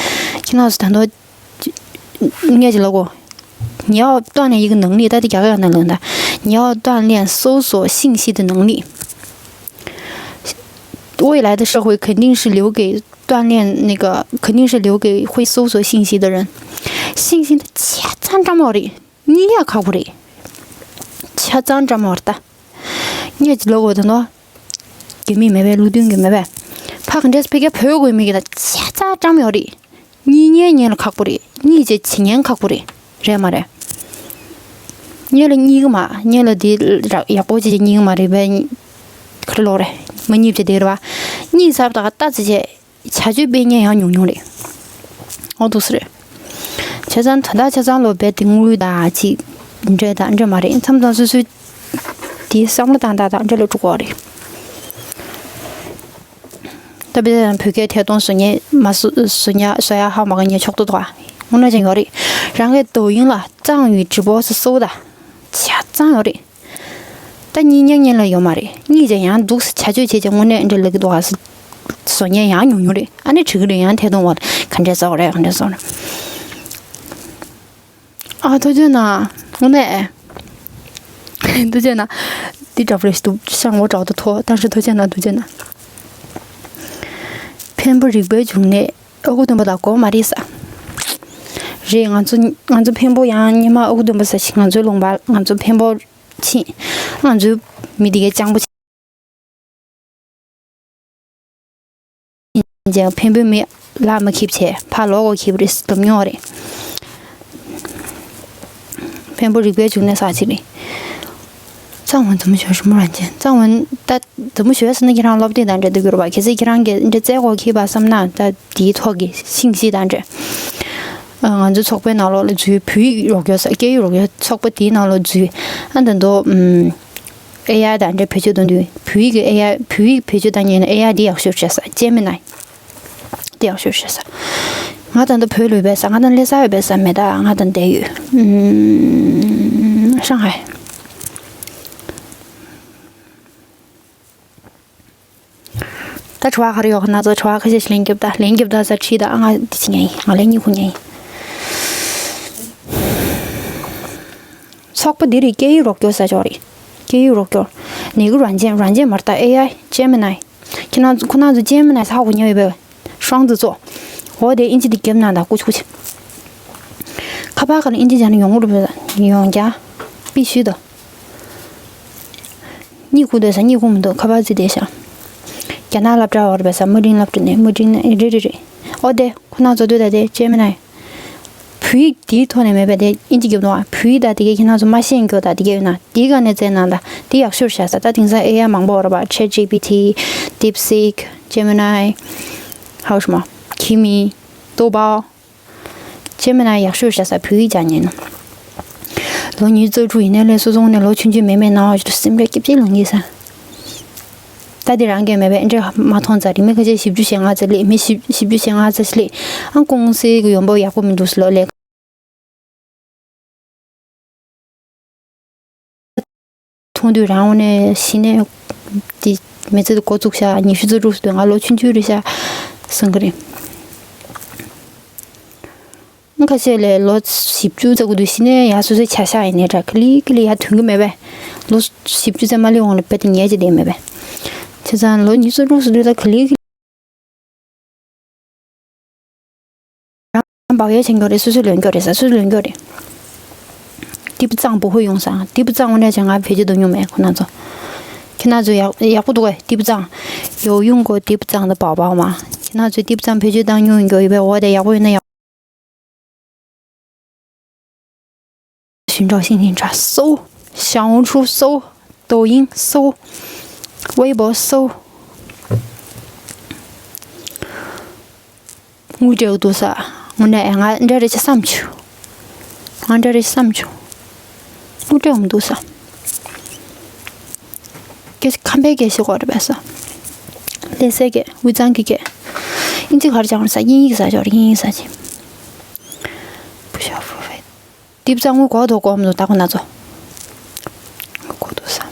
ཁྱེད་རང་ཚོ་ད་དུང་ངས་ཅི་ལབ་གོ། 你要锻炼一个能力，到底讲讲能力的，你要锻炼搜索信息的能力。未来的社会肯定是留给锻炼那个，肯定是留给会搜索信息的人。信息的ཆ་ཚང་འདྲ་མོ་རེད། རྙེད་ཡག་ཁག་པོ་རེད། ཆ་ཚང་འདྲ་མོ་རེད་ད། ངས་ཅི་ལབ་གོ་ད་ནོ། རྒྱ་མི་མེད་པས། ལུགས་མཐུན་གྱི་མེད་པས། ཕ་ག་འདྲས་ཕ་གིར་བོད་དགོས་མི་གི་ད་ཆ་ཚང་འདྲ་མོ་ཡོད་རེད། རྙེད་ཉན་ཉན་ལ་ཁག་པོ་རེད། རྙེད་བྱས་བྱེད་ཉན་ཁག་པོ་རེད། རེད་མ་རེད། ཉན་ལ་རྙེད་གི་མ། ཉན་ལ་དེ་ར་ཡག་པོ་བྱས་རྙེད་གི་མ་རེད་པས། ག་རེ་ལོག་རེད། མ་རྙེད་བྱས་དེ་རེད་པ། རྙེད་ཚར་ད་ག་ལྟ་ཚེ་བྱས། བྱ་སྤྱོད་སྤེལ་མཁན་ཡང་ཉུང་ཉུང་རེད། འོ་འདུག་སེ་རེད། བྱས་ཙང་ད་ལྟ་ཆ་ཚང་ལོ་རྦད་དེ་དངུལ་དང་ཅིག་འདྲེ་དང་འདྲེ་མ་རེད། མཚམས་མཚམས་སོ་སོའི་དེའི་བསམ་བློ་བཏང་སྟངས་དང་འདྲེ་ལ་འགྲོ་གི་རེད། ད་དཔེ་བོད་སྐད་ཐད་གཏོང་བཟོ་མཁན་མ་བཟོ་བཟོ་ཉག་བཟོ་ཡག་ཧ་མ་གོ་མཁན་ཕྱོགས་གཏོགས་དང་དངོས་གནས་ཅན་ཡོད་རེད། རང་གི་抖音ལ་张宇直播是搜的། ཆ་ཚང་ཡོད་རེད། ད་གཉིས་ཉན་ཉན་ལ་ཡོད་མ་རེད། གཉིས་ཀྱང་ཡང་འདུག་སེ་བྱ་སྤྱོད་བྱེད་ཀྱང་དངོས་གནས་འདྲ་ལབ་ཀྱི་འདུག་ཨ། བཟོ་མཁན་ཡང་ཉུང་ཉུང་རེད། ཨ་ནི་བྲིས་ཀྱི་རེད། ཡང་ཐད་གཏོང་བ་ག་འདྲས་བཟོ་རེད། ག་འདྲས་བཟོ་རེད། ཨ་ཐུགས་རྗེ་གནང་། དངོས་གནས་ཐུགས་རྗེ་གནང་། འདི་འདྲ་པོ་རེད་འདུག་ཤང་འོ་དྲག་ཏུ་ཐོག་ད་ཧྲི་ཐུགས་རྗེ་གནང་། ཐུགས་རྗེ་གནང་། འཕན་པོ་རིག་པའི་འབྱུང་གནས་ཨ་ཁུ་སྟོན་པ་དང་གོ་མ་རེད་ས། རེད། ང་ཚོ་ང་ཚོ་འཕན་པོ་ཡང་ཉི་མ་ཨ་ཁུ་སྟོན་པ་ས་ཞིག་ང་ཚོའི་ལུང་པ་ང་ཚོ་འཕན་པོ་ཕྱིན། ང་ཚོའི་མི་དེ་གའི་སྤྱང་པོ་ཅན། འཕན་པོའི་མི་ལ་མ་ཁེབས་བྱས་ཕ་ལོག་གོ་ཁེབས་རེད་ལབ་མྱོང་རེད། འཕན་པོ་རིག་པའི་འབྱུང་གནས་ས་ཅིག་རེད། གཙང་བོན་འཛམ་བུ་གཞོན་ཧྲི་མོ་རང་ཅན། གཙང་བོན་ད་འཛམ་བུ་གཞོན་ཟེར་ན་ཁྱེད་རང་སློབ་དེབ་དང་འབྲེལ་འདུག་གི་རེད་པ། གལ་སྲིད་ཁྱེད་རང་གིས་འདྲ་བཙལ་གོ་ཁེབས་པ་བསམ་ན་ད་དེའི་ཐོག་གི་ཤིང་གཤིས་དང་འབྲེལ། ང་ཚོའི་ཚོགས་པའི་ནང་ལོགས་ལ་འཛུལ། བོད་ཡིག་རོགས་སྐྱོར་ས་སྐད་ཡིག་རོགས་སྐྱོར་ཚོགས་པ་དེའི་ནང་ལོགས་འཛུལ། ཨ་ད་མདོ་ཨེ་ཨའི་དང་འབྲེལ་བེད་སྤྱོད་གཏོང་དུས་བོད་ཡིག་གི་ཨེ་ཨའི་བོད་ཡིག་བེད་སྤྱོད་བཏང་མཁན་ནི་ཨེ་ཨའི་དེ་ཡག་ཤོས་རེད་ཤག་ཇེ་མི་ནའི་དེ་ཡག་ཤོས་རེད་ཤག་ང་ད་ལྟ་བོད་ལ་ཡོད་པས་ས། ང་ད་ལྟ་སླེབས་ས་ཡོད་པས་ས་མེད། ད་ང་ད་ལྟ་བསྡད་ཡོད། ཧྲང་ཧའེ། ད་དྲི་བ་ག་རེ་ཡོད་ན་ཚོ་དྲི་བ་ཁ་ཤས་ཤིག་ལན་རྒྱོབ་ད། ལན་རྒྱོབ་ད་ས་ཁྲིད་ད། ང་འདི་བྱེད་མཁན་ཡིན། ང་ལན་གཉིས་ཁུར་མཁན་ཡིན། ཚོགས་པ་འདི་རིགས་སྐད་ཡིག་རོགས་སྐྱོར་ས་ཅིག་རེད། སྐད་ཡིག་རོགས་སྐྱོར། ནི་གུ་软件།软件མ་རེད་ད། ཨེ་ཨའི་ཇེ་མི་ནའི། ཁྱེད་རང་ཁོ་རང་ཚོ་ཇེ་མི་ནའི་ཧ་གོ་མྱོང་ཡོད་པས། 双子座། འོ་དེ་ཨིན་ཇི་འདི་རྒྱབ་ན་ད་ཀུ་ཆུ་ཀུ་ཆུ། ཁ་པར་ག་ལ་ཨིན་ཇི་སྦྱར་ན་ཡོང་གི་རེད་པས། ཡོང་རྒྱ། 必须的། གཉིད་ཁུག་བསྡད་ས་གཉིད་ཁུག་མི་འདུག་ཁ་པར་བརྩིས་བསྡད་ཤག་རྒྱ་ནག་སློབ་གྲྭ་བར་བས་ས་དམའ་འབྲིང་སློབ་གྲྭ་ནས་དམའ་འབྲིང་ནས་རེད་རེད་རེད། ཨོ་དེ་ཁོ་ན་ཚོ་སྡོད་ད་དེ་ཇེ་མི་ནའི། བོད་ཡིག་དེའི་ཐོག་ནས་མེད་པས་དེ་ཨིན་ཇི་རྒྱབ་འདུག་ཨ། བོད་ཡིག་ད་དེ་གས་ཁྱེད་རང་ཚོ་མ་ཤེས་མཁན་ད་དེ་གས་ཡོད་ན་དེའི་སྒང་ནས་བཙལ་ན་ད་དེ་ཡག་ཤོས་ཤག་ས། ད་དེང་སང་ཨེ་ཨའི་མང་པོ་ཡོད་རེད་པ། ཆེ་ཇི་པི་ཊི། ཌིབ་སིག་ཇེ་མི་ནའི། ཧའོ་ཧྲི་མོ། ཁི་མི། ཏོ་པའོ། ཇེ་མི་ནའི་ཡག་ཤོས་ཤག་ས། བོད་ཡིག་སྦྱང་ཉན་ནོ། ལོ་ཉི་ཤུ་རྩ་དྲུག་ཡིན་ནའི་ལས་སོ་སོ་ངོས་ནས་ལོ་ཆུང་ཆུང་མེད་མེད་གནང་བ་ཞིག་ཏུ་སེམས་ཁྲལ་སྐྱིད་སྐྱིད་ལངས་ཀྱི་ས། ད་དེ་རང་གས་མེད་པས་འདྲེ་མ་མཐོང་ཙང་རེད། མི་ཁ་ཤས་བཞི་བཅུ་ཞེ་ལྔ་ཙམ་སླེབས། མི་བཞི་བཞི་བཅུ་ཞེ་ལྔ་ཙམ་ཞིག་སླེབས། ཨང་ཀུང་སི་གི་ཡོང་འབབ་ཡག་པོ་མི་འདུག་ཟེར་ལོ་ལས། མཐོང་དུས་རང་དངོས་གནས་གཞི་ནས་དེ་མི་ཚེ་དེ་འགོ་བཙུགས་ཤག་ཉི་ཤུ་རྩ་དྲུག་ཟེར་དུས་ང་ལོ་ཆུང་ཆུང་རེད་ཤག་བསམ་གི་རེད། ཁ་ཤས་ལས་ལོ་བཞི་བཅུ་ཙམ་འགོར་དུས་གཞི་ནས་ཡར་སོ་སོའི་བྱ་གཞག་ཡིན་ནའི་འདྲ་ག་ལེ་ག་ལེ་ཡར་ཐོན་གི་མེད་པས། ལོ་བཞི་བཅུ་ཙམ་མ་སླེབས་གོང་ལ་རྦད་དེ་ཉལ་བྱས་བསྡད་མེད་པས། བྱས་ཙང་ལོ་ཉི་ཤུ་རྩ་དྲུག་ཟེར་དུས་ད་ག་ལེ་ག་ལེ། རང་བག་ཡོད་བྱེད་མཁན་རེད། སོ་སོས་ལོན་རྒྱུ་རེད་ས། སོ་སོས་ལོན་རྒྱུ་རེད། 第一步 བཙོང་བུ་ཧུ་ཡོང་ས། 第一步 བཙོང་དངོས་གནས་བྱས་ང་བེད་སྤྱོད་གཏོང་མྱོང་མེད་ཁོ་ན་ཚོ། ཁྱེད་ན་ཚོ་ཡག་ཡག་པོ་འདུག་གས། 第一步 བཙོང་། 有用过 第一步 的宝宝吗 ཁྱེད་ན་ཚོས་第一步 བེད་སྤྱོད་བཏང་མྱོང་ཡོད་པས། འོ་དེ་ཡག་པོ་ཡོད་ན་ཡག 寻找心灵茶 搜，小红书搜，抖音搜，微博搜。དངུལ་སྤྲད་འདུག་ས། དངོས་གནས་ང་འདྲ་རེ་བྱེད་བསམ་བྱུང་། ང་འདྲ་རེད་བསམ་བྱུང་། དངུལ་སྤྲད་འོང་འདུག་ས། སྐད་ཆ་ཁམས་པའི་སྐད་ཤེས་གོ་རེད་པས་ས། ལྷ་སའི་སྐད། དབུས་གཙང་གི་སྐད། ཨིན་ཇི་ག་རེ་སྦྱང་རེད་ས། དབྱིན་ཡིག་ཟ་ཆོག་རེད། དབྱིན་ཡིག་ཟ་ཆེ། བུ་ཤ་ཧྥུ་ཧྥེ། དེབ་གཙང་བོ་གོ་དོ་གོ་མི་འདུག་ད་ཁོ་ན་ཚོ། གོ་འདུག་ས།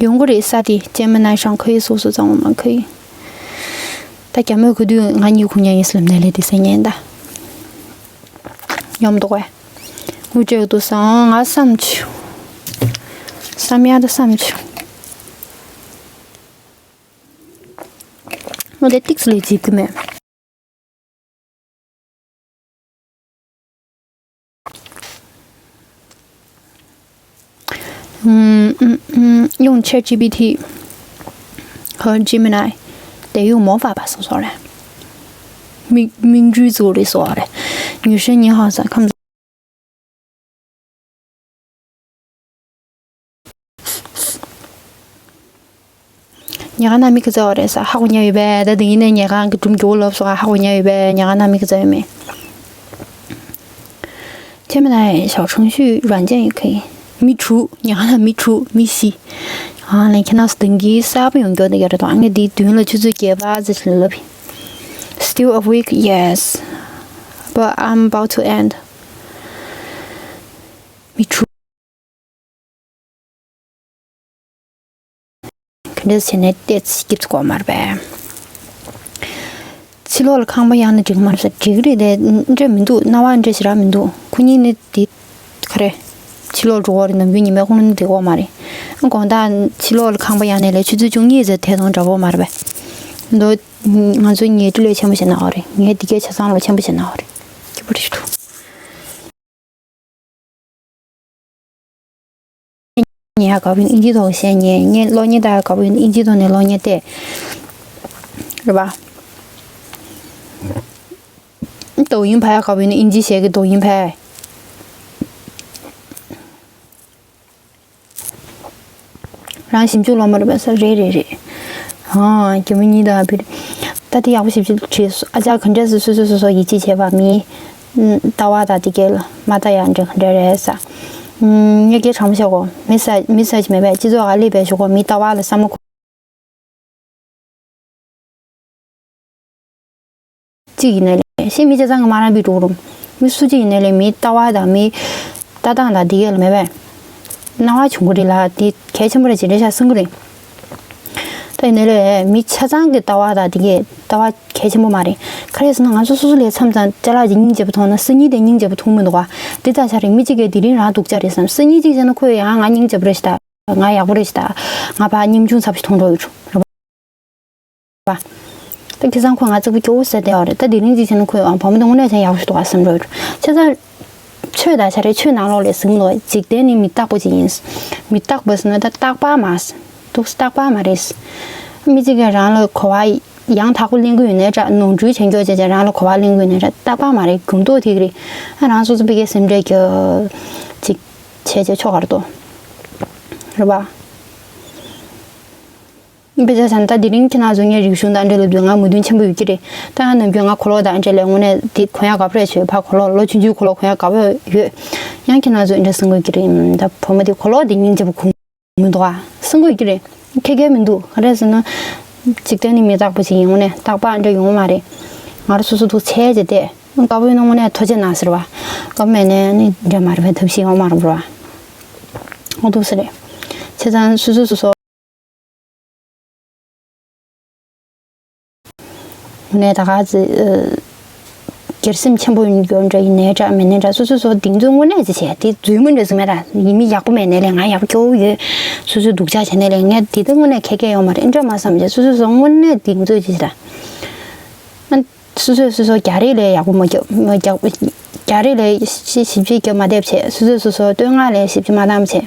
ཡོང་གི་རེད་ས་དེ། ཅན་མི་ནའི་ཧྲང་ཁ་ཡི་སོ་སོ་གཙང་བོ་མ་ཁ་ཡི། ད་རྒྱ་མོས་ག་དུས་ང་གཉིས་ཁུ་ཉག་ཡིན་སླེབས་ནས་ལས་དེ་ཟེར་ཉན་ད། ཡོང་མདོག་གས། དངུལ་སྤྲད་འདུག་ས། ང་བསམ་བྱུང་། བསམ་ཡག་ད་བསམ་བྱུང་། ཨོ་དེ་ཏིག་ཙམ་ལས་བརྗེད་རྒྱུ་མེད། ཨུམ། ཨུམ། ཨུམ། 用 ChatGPT 和 Gemini 得用魔法吧，搜索嘞。明明知足的说嘞，女生你好像看不 ཉལ་ཁང་ནང་མི་ག་ཚོད་ཡོད་རེད་ས། ཧ་གོ་ཉན་ཡོད་པས། ད་དེ་ཡིན་ནས་ཉལ་ཁང་གི་སྒྲུང་མགྱོགས་ལབ་སོང་ང་། ཧ་གོ་ཉན་ཡོད་པས། ཉལ་ཁང་ནང་མི་ག་ཚོད་ཡོད་མེད། 前面的小程序软件也可以。 མི་དྲུག་ཉལ་ཁང་ནང་མི་དྲུག་མི་བཞི། ཨ་ལས་ཁྱེད་རང་ཚོ་འདང་གི་གསར་པ་ཡོང་མགྱོགས་དེ་ག་རེད་དོ། ཨ་ངས་འདི་མདུན་ལ་ཆུ་ཚོད་བརྒྱད་པ་ཙམ་ཞིག་ལབ་ཡིན། Still awake? Yes, but I'm about to end. མི་དྲུག་ག་འདྲས་བྱས་ནས་བལྟས་སྐྱིད་པོ་མ་རེད་པས། ཕྱི་ལོགས་ལ་ཁང་པ་གཡར་ན་འགྲིག་མ་རེད་ས། འགྲིག་གི་རེད་དེ། འདྲ་མི་འདུག་སྣང་བ་འདྲ་ཞིག་རག་མི་འདུག་ཁོ་གཉིས་ནི་དེ་ག་རེ། ཕྱི་ལོགས་འགྲོ་བ་རེད། ནམ་རྒྱུན་ཉི་མའི་ཁོང་ནི་དེ་གོ་མ་རེད། དགོང་དག་ཕྱི་ལོགས་ལ་ཁང་པ་གཡར་ནས་ལས་ཆུ་ཚོད་བཅུ་གཉིས་ཙམ་དེ་དང་འདྲ་པོ་མ་རེད་པས། མདོ། ང་ཚོ་ཉལ་ཁྲི་ལས་ཆེན་པོ་བྱེད་ན་ཨོ་རེད། ངས་འདི་གའི་ཆ་ཚང་ལོ་ཆེན་པོ་བྱེད་ན་ཨོ་རེད། སྐྱིད་པོ་རེད་ཞུ་ཐུབ། ཉན་ཡག་དགའ་པོ་ཡིན་ན་ཨིན་ཇིའི་ཐོག་བཤད་ཉན། ངས་གློག་བརྙན་ལྟ་ཡག་དགའ་པོ་ཡིན་ན་ཨིན་ཇིའི་ཐོག་ནས་གློག་བརྙན་བལྟས། རེད་པ།抖音ཕ་ཡག་དགའ་པོ་ཡིན་ན་ཨིན་ཇི་གཞས་ཀྱི་抖音ཕ། རང་ཞིབ་འཇུག་སློབ་མ་རེད་པས་ས། རེད་རེད་རེད། ཨང་། རྒན་མོ་གཉིས་དང་བིར། ད་དེ་ཡག་པོ་ཞིབ་འཇུག་བྱས་སོང་། ཨ་ཅག་ག་འདྲས་སེ་སོ་སོ་སོ་སོ་ཡིད་ཆེས་བྱས་པ། མིའི་ལྟ་བ་དང་དེ་གས་ལ་མ་ལྟ་ཡག་འདྲ་ག་འདྲ་རེད་ས། ངས་སྐད་གྲགས་མོ་བཤད་གོ། མི་ས་མི་ས་ཅིག་མེད་པས། སྤྱི་ཚོགས་ཨ་ལི་བས་ཞུ་གོ། མི་ལྟ་བ་ལ་བསམ་བློ་གོ། གཅིག་ཡིན་ནའི་ལས་ཤེས་མི་ཆ་ཚང་གི་མ་རང་པི་འགྲོ་རུང་། མི་སུ་གཅིག་ཡིན་ནའི་ལས་མིའི་ལྟ་བ་དང་མིའི་ལྟ་སྟངས་དང་འདི་གས་ལ་མེད་པས། སྣང་བ་བྱུང་གི་རེད་ལ་འདི་གལ་ཆེན་པོ་རེད་ཅེས་འགྲེལ་བཤད་གསུང་གི་རེད། ད་ཡིན་ནའི་ལས་མི་ཆ་ཚང་གི་ལྟ་བ་དང་འདི་གས་ལྟ་བ་གལ་ཆེན་པོ་མ་རེད། ག་རེ་ཟེར་ན་ང་ཚོ་སོ་སོ་ལས་མཚམས་མཚམས་ཅ་ལག་ཅིག་སྙིང་རྗེ་པོ་མཐོང་ན་སང་ཉིན་དེ་སྙིང་རྗེ་པོ་མཐོང་མི་འདུག་ག་འདི་ལྟ་ཆ་རེད། མི་གཅིག་གིས་དེ་རིང་རང་སྡུག་ཅག་རེད་བསམ། སང་ཉིན་གཅིག་བྱས་ན་ཁོས་ཡང་ང་སྙིང་རྗེ་པོ་རེད་ཤག་ད། ང་ཡག་པོ་རེད་ཤག་ད། ང་ཕར་ཉམ་ཆུང་ཚ་པོ་ཞིག་མཐོང་འགྲོ་ཡོད་རུང་། པ། ད་ཁ་སང་ཁོས་ང་གཅིག་པུ་སྐྱོ་བོ་ཟེར་བསྡད་ཡོད་རེད། ད་དེ་རིང་གཅིག་བྱས་ན་ཁོས་ཨ་བུ་མོ་དེ་དངོས་གནས་ཀྱང་ཡག་པོ་ཞིག་འདུག་ག་བསམ་འགྲོ་ཡོད། བྱས་ཙང་། ཆོས་དང་བྱ་རེད། ཆོས་ནང་ལོགས་ལས་ཟིན་ལོ། འཇིག་རྟེན་ནི་མི་རྟག་པ་ཅིག་ཡིན། མི་རྟག་པ་ཟེར་ན་ད་རྟག་པ་མ་ཟེར། འདུག་རྟག་པ་མ་རེད། མི་གཅིག་གིས་རང་ལ་གོ་བ་ཡང་དག་པོ་ལེན་གི་ཡོད་ནའི་འདྲ། ནོར་འཁྲུལ་བྱེད་མགྱོགས་བྱས་བྱས་རང་ལ་གོ་བ་ལེན་གི་ཡོད་ནའི་འདྲ། རྟག་པ་མ་རེད། འགྱུར་ལྡོག་ཐེབས་ཀྱི་རེད། ཨ་རང་སོ་སོ་ཕ་གིའི་སེམས་ཁྲལ་རྒྱག་ཅིག་བྱས་བྱས་ཆོག་ག་རེད་དོ། རེད་པ། དཔེ་ཆ་བཞག་ན་ད་དེ་རིང་ཁྱེད་རང་ཚོ་ངའི་རིག་གཞུང་དང་འབྲེལ་ལབ་དུས་ང་མོས་མཐུན་ཆེན་པོ་ཡོད་ཀྱི་རེད། ད་ཡང་ནམ་རྒྱུན་ང་གོས་ལོག་དང་འབྲེལ་ལས་དངོས་གནས་དེ་གོན་ཡག་དགའ་པོ་རེད་བྱོས། ཕར་གོས་ལོག་ལོ་ཆུང་ཆུང་གོས་ལོག་གོན་ཡག་དགའ་པོ་ཡོད། ཡང་ཁྱེད་རང་ཚོ་འདྲ་གསུང་གི་ཡོད་ཀྱི་རེད། ད་བུ་མོ་དེ་གོས་ལོག་དེ་སྙིང་རྗེ་པོ་གོན་མི་འདུག་ཨ་གསུང་གི་ཡོད་ཀྱི་རེད། ཁྱད་ཁྱད་མི་འདུག་ག་རེ་ཟེར་ན། འཇིག་རྟེན་ནི་མི་རྟག་པ་ཅིག་ཡིན། དངོས་གནས་རྟག་པ་འདྲ་ཡོང་མ་རེད། ང་རང་སོ་སོ་འདུག་བྱས་བྱས་བསྡད། དགའ་པོ་ཡོད་ན་དངོས་གནས་ཐུགས་རྗེ་གནང་ཟེར་བ། དགའ་པོ་མེད་ནའི་འདྲ་མ་རེད་པས། ཐབས་ཤེས་ཡོང་མ་རེད་པ། འོ་འདུག་སེ་རེད། བྱས་ཙང་སོ་སོ་སོ་སོ། དངོས་གནས་ད་ག་ཚོད། སྒེར་སེམས་ཆེན་པོ་ཡོད་འདྲ་ཡིན་ནའི་འདྲ་མེད་ནའི་འདྲ། སོ་སོ་སོ་གདེང་ཚོད་དངོས་གནས་ཅིག་བྱས། དེ་རྫུན་མ་འདྲ་ཟིག་མེད་ད། ཡིན་མི་ཡག་པོ་མེད་ནའི་ལས་ང་ཡག་པོ་སྐྱོ་བོ་ཡོད། སོ་སོས་སྡུག་ཅག་བྱས་ནའི་ལས་ངས་དེ་ད་དངོས་གནས་ཁྱད་ཁྱད་ཡོད་མ་རེད་འདྲ་མ་བསམ་བྱས། སོ་སོ་སོ་དངོས་གནས་གདེང་ཚོད་ཅིག་བྱས་ད། སོ་སོས་སོ་སོ་རྒྱ་རིགས་ལས་ཡག་པོ་མ་རྒྱག་མ་རྒྱག་རྒྱ་རིགས་ལས་ཞིབ་ཞིབ་ཅིག་རྒྱབ་མ་བསྡད་བྱས། སོ་སོས་སོ་སོ་བསྟོད་བསྔགས་ལས་ཞིབ་ཅིག་མ་བཏང་བྱས།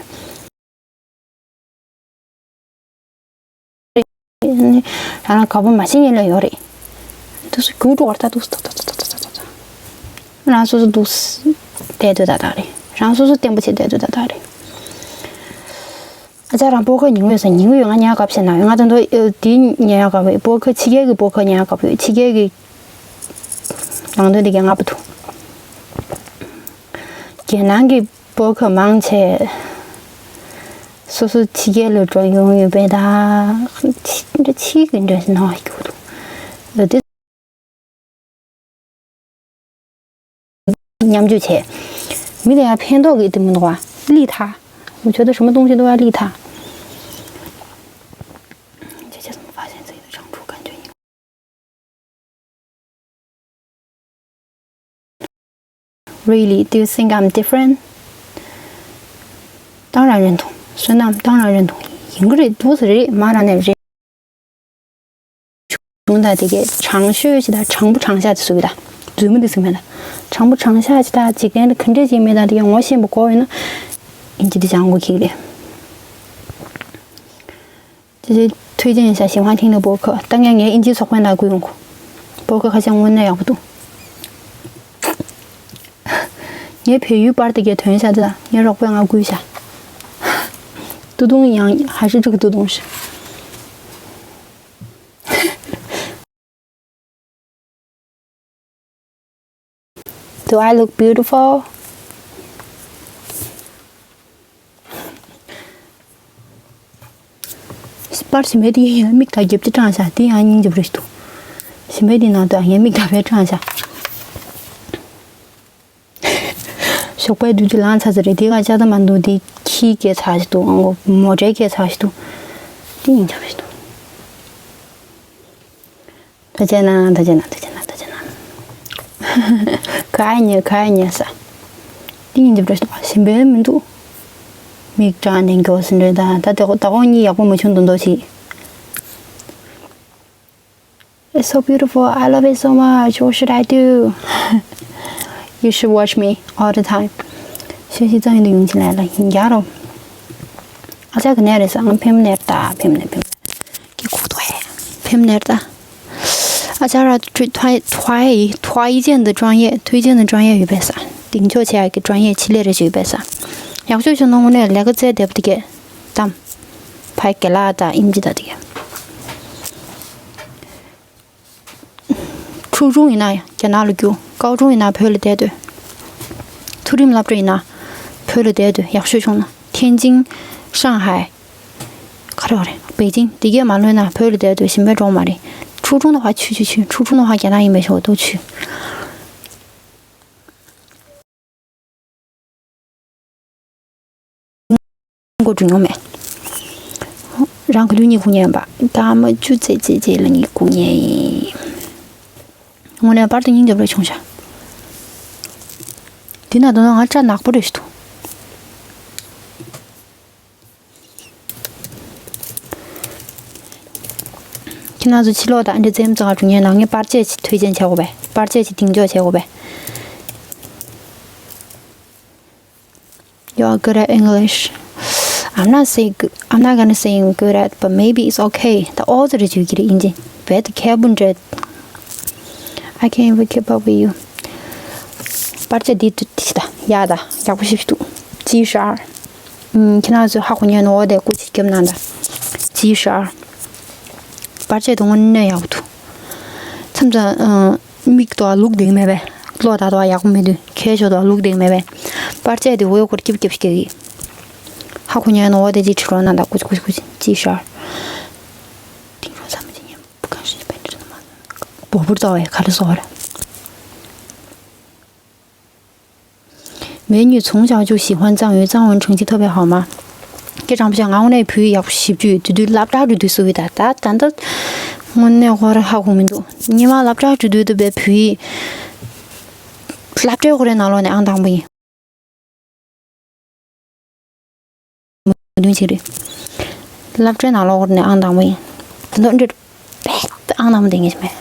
ནི་རང་ལ་དགའ་པོ་མ་བྱེད་མཁན་ལ་ཡོད་རེད། འདུག་སེ་རྒྱུགས་འགྲོ་བར་ད་འདུག་སེ་ཏག་ཏག་ཏག་ཏག་ཏག་ཏག་རང་སོ་སོ་འདུག་སེ་བསྡད་སྡོད་ཏག་ཏག་རེད། རང་སོ་སོ་བརྟན་པོ་བྱས་བསྡད་སྡོད་ཏག་ཏག་རེད། ཨ་ཅག་རང་སྤོ་ཁ་ཉན་གི་ཡོད་ས། ཉན་གི་ཡོད། ང་ཉན་དགའ་བྱས་ན་ང་ད་དུང་ཨ་འདི་ཉན་ཡག་དགའ་བོ། སྤོ་ཁ་ཕྱི་རྒྱལ་གྱི་སྤོ་ཁ་ཉན་ཡག་དགའ་བོ། ཕྱི་རྒྱལ་གྱི་ནང་དོན་དེ་གས་ང་པ་ཐུག་རྒྱལ་ནང་གི་པོ་ཁ་མང་ཆེ་སོ་སོ་ཕྱི་རྒྱལ་ལ་འགྲོ་ཡོང་ཡོད་པས་ད། ཕྱི་འདྲ་ཕྱི་གི་འདྲ་ཞིག་ནང་སྐྱོ་འདུག་ལ་དེ། མཉམ་སྤྱོད་བྱས། མི་ལ་ཡང་ཕན་ཐོགས་ཀྱི་དེ་མི་འདུག་བ། ལི་ཐ། 我觉得什么东西都要利他。姐姐怎么发现自己的长处？感觉你 Really, do you think I'm different? 当然认同。孙娜当然认同。 ཡིན་གྱི་རེད། འདུག་སེ་རེད། མ་ར་ནས་རེད། བྱུང་ད་དེ་གས་དྲང་ཤོས་ཤིག་དང་། དྲང་པོ་དྲང་བཞག་ཅིག་བཟོ་གི་ད། རྫུན་མ་འདི་ཟིན་མེད་ད། དྲང་པོ་དྲང་བཞག་ཅིག་དང་། འཇིག་རྟེན་ལ་ག་འདྲས་ཅིག་མེད་ད། དེ་གས་ངོ་ཤེས་པ་དགོས་ཡོད་ན། ཨིན་ཇི་འདི་སྦྱང་དགོས་ཀྱི་རེད། ཅེ་ཅེ། 推荐一下喜欢听的播客。 ད་ངས་ངའི་ཨིན་ཇིའི་ཚོགས་པའི་ནང་བསྐུར་ཡོང་གོ། 播客 ཁ་ཤས་དངོས་གནས་ཡག་པོ་འདུག་ངའི་བལ་ཡུལ་པར་དེ་གས་ཐོན་ཤག་ད། ངའི་རོགས་པས་ང་བསྐུར་ཤག 嘟咚 ཡང་还是这个嘟咚是 Do I look beautiful? པར་གཞན་པའི་དེ་ཡང་མིག་ད་རྒྱབ་ཀྱི་སྐྲངས་ཤག་དེ་ཡང་སྙིང་རྗེ་པོ་རེད་འདུག་གཞན་པའི་དེ་ནང་དུ་ཡང་མིག་ད་བས་སྐྲངས་ཤག་ཞོགས་པའི་དུས་ཚོད་ལངས་ཚར་ཚར་རེད། དེ་ག་ཅག་ད་མ་འདུག་དེ་ཁྱི་སྐད་ཚ་ཞིག་འདུག་ཨང་གོ། མོ་ཊའི་སྐད་ཚ་ཞིག་འདུག་དེ་སྙིང་རྗེ་པོ་རེད་འདུག་ད་བྱས་ན། ད་བྱས་ན། ད་བྱས་ན། ད་བྱས་ན། ག་ཡ་ཉེ། ག་ཡ་ཉེ་ས། ཏིང་ཡིན་འདི་འདྲ་ཞིག་གཞན་པའི་མི་འདུག་མིག་སྐྲངས་ནས་མགྱོགས་ཟིན་རེད་ད། ད་དེ་ད་ཁོང་གཉིས་ཡག་པོ་མ་བྱུང་དོན་དག་ཞིག It's so beautiful. I love it so much. What should I do? You should watch me all the time. 学习藏语的勇气来了。 ཡིན་རྒྱ་རོ། ཨ་ཅག་གི་ནས་རེད་ས། ང་ཕེམ་ནེར་ད། ཕེམ་ནེར། ཕེམ་ནེར། ཀྱི་ཁུག་ཏོ་ཧེ། ཕེམ་ནེར་ད། ཨ་ཅག་ར་ཐུ་ཐུའི་ཐུའི་ཐུའི་ཅན་དུ་ཀྲང་ཡེ། ཐུའི་ཅན་དུ་ཀྲང་ཡེ་ཡོད་པས་ས། གདེང་འཇོག་བྱེད་ཡག་གི་ཀྲང་ཡེ་ཆེད་ལས་རེ་ཞིག་ཡོད་པས་ས། ཡག་ཤོས་ཤོད་ན་དངོས་གནས་ལས་ཀ་བཙལ་བསྡད་པ་དེ་གས་གཏམ། ཕའི་གེ་ལ་ད་ཨིན་ཇི་ད་དེ་གས། ཁྲུའུ་ཅུང་ཡིན་ན་རྒྱ་ནག་ལ་རྒྱུགས། ཀའོ་ཅུང་ཡིན་ན་བོད་ལ་བསྡད་སྡོད། མཐོ་རིམ་སློབ་གྲྭ་ཡིན་ན་བོད་ལ་བསྡད་སྡོད། ཡག་ཤོས་བྱུང་ན་ཐེན་ཅིང་། ཧྲང་ཧའེ། ག་རེ་བ་རེད། པེ་ཅིང་། འདི་གས་མ་ལོན་ན་བོད་ལ་བསྡད་སྡོད། གཞན་པའི་འགྲོ་མ་རེད། ཁྲུའུ་ཅུང་ནང་ཕར་ཆུ་ཆུ་ཆུ། ཁྲུའུ་ཅུང་ནང་ཕར་རྒྱ་ནག་ཡིན་པའི་ཞོག་ཏོ་ཆུ། མགོ་འགྲོ་མྱོང་མེད། རང་གི་ལུས་གཉིད་ཁུག་མཁན་ཡིན་པ། སྐར་མ་བཅུ་ཙམ་ཙམ་ཙམ་ལ་གཉིད་ཁུག་མཁན་ཡིན། དངོས་གནས་པར་དུ་སྙིང་རྗེ་པོ་བྱུང་ཤག་འདི་ན་དོ་ན་ང་སྐྲ་ནག་པོ་རེད་ཞུ་འདུག་ཁྱེད་རང་ཚོ་ཕྱི་ལོགས་དང་འདྲ་འཛེམ་ཙག་འགྲོ་མཁན་ནང་ངས་པར་ཆས་ཅིག་ཐུགས་རྗེ་ཆེ་དགོས་པས། པར་ཆས་ཅིག་གདེང་འཇོག་བྱེད་དགོས་པས། You are good at English. I'm not saying good, I'm not gonna say I'm good at, but maybe it's okay. ད་ཨོ་ཙི་རེ་བརྗོད་ཀྱི་རེད། ཨིན་ཇི་བེད་ཁྱད་པར་འདྲ། I can't even keep up with you. པར་ཆས་འདི་འདི་ད་ཡག་ད་ཡག་པོ་ཞིག་འདུག་ཅི་ཧྲ། ཁྱེད་རང་ཚོས་ཧ་གོ་མཁན་ནོ་དེ་སྐུ་མཁྱེན་རྒྱབ་གནང་དང་། ཅི་ཧྲ། པར་ཆས་དེ་དངོས་གནས་ཡག་པོ་འདུག་མཚམས་མཚམས་མིག་ཏོ་ལུག་ལྡེག་མེད་པས། བློ་ད་ཏོ་ཡག་པོ་མི་འདུག་ཁའི་ཞོ་ཏོ་ལུག་ལྡེག་མེད་པས། པར་ཆས་དེ་འོད་སྐོར་སྐྱིབ་སྐྱིབ་སྐྱེ་གི། ཧ་གོ་མཁན་ནོ་དེ་ཅི་ཁྲི་རོ་གནང་དང་། སྐུ་མཁྱེན་སྐུ་མཁྱེན་ཅི་ཧྲ། དེང་རོང་ས་མ་ཅི་ཉམས་གང་ཞིག་པན་ཏྲི་ན་མ། བོ་བུར་ཙོག་བས་ག་རེ་བཟོ་བ་རེད། 美女从小就喜欢藏语，藏文成绩特别好吗？ སྐད་གྲགས་པོ་ཆེ། ང་དངོས་གནས་བོད་ཡིག་ཡག་པོ་ཞེ་པོ་ཅིག་ཡོད། དེ་དུས་སློབ་གྲྭ་འགྲོ་དུས་སུ་ཡོད་ད། ད་ད་ད་དངོས་གནས་ཁོ་རང་ཧ་གོ་མི་འདུག་སྔོན་མ་སློབ་གྲྭ་འགྲོ་དུས་དུ་བས་བོད་ཡིག་སློབ་གྲྭའི་ཁོ་རའི་ནང་ལོགས་ནས་ཨང་དང་པོ་ཡིན། མོ་བདུན་ཅིག་རེད། སློབ་གྲྭའི་ནང་ལོགས་ནས་ཨང་དང་པོ་ཡིན། ད་དུང་འདྲི་པས་ཨང་དང་པོ་དེ་ངེས་མེད།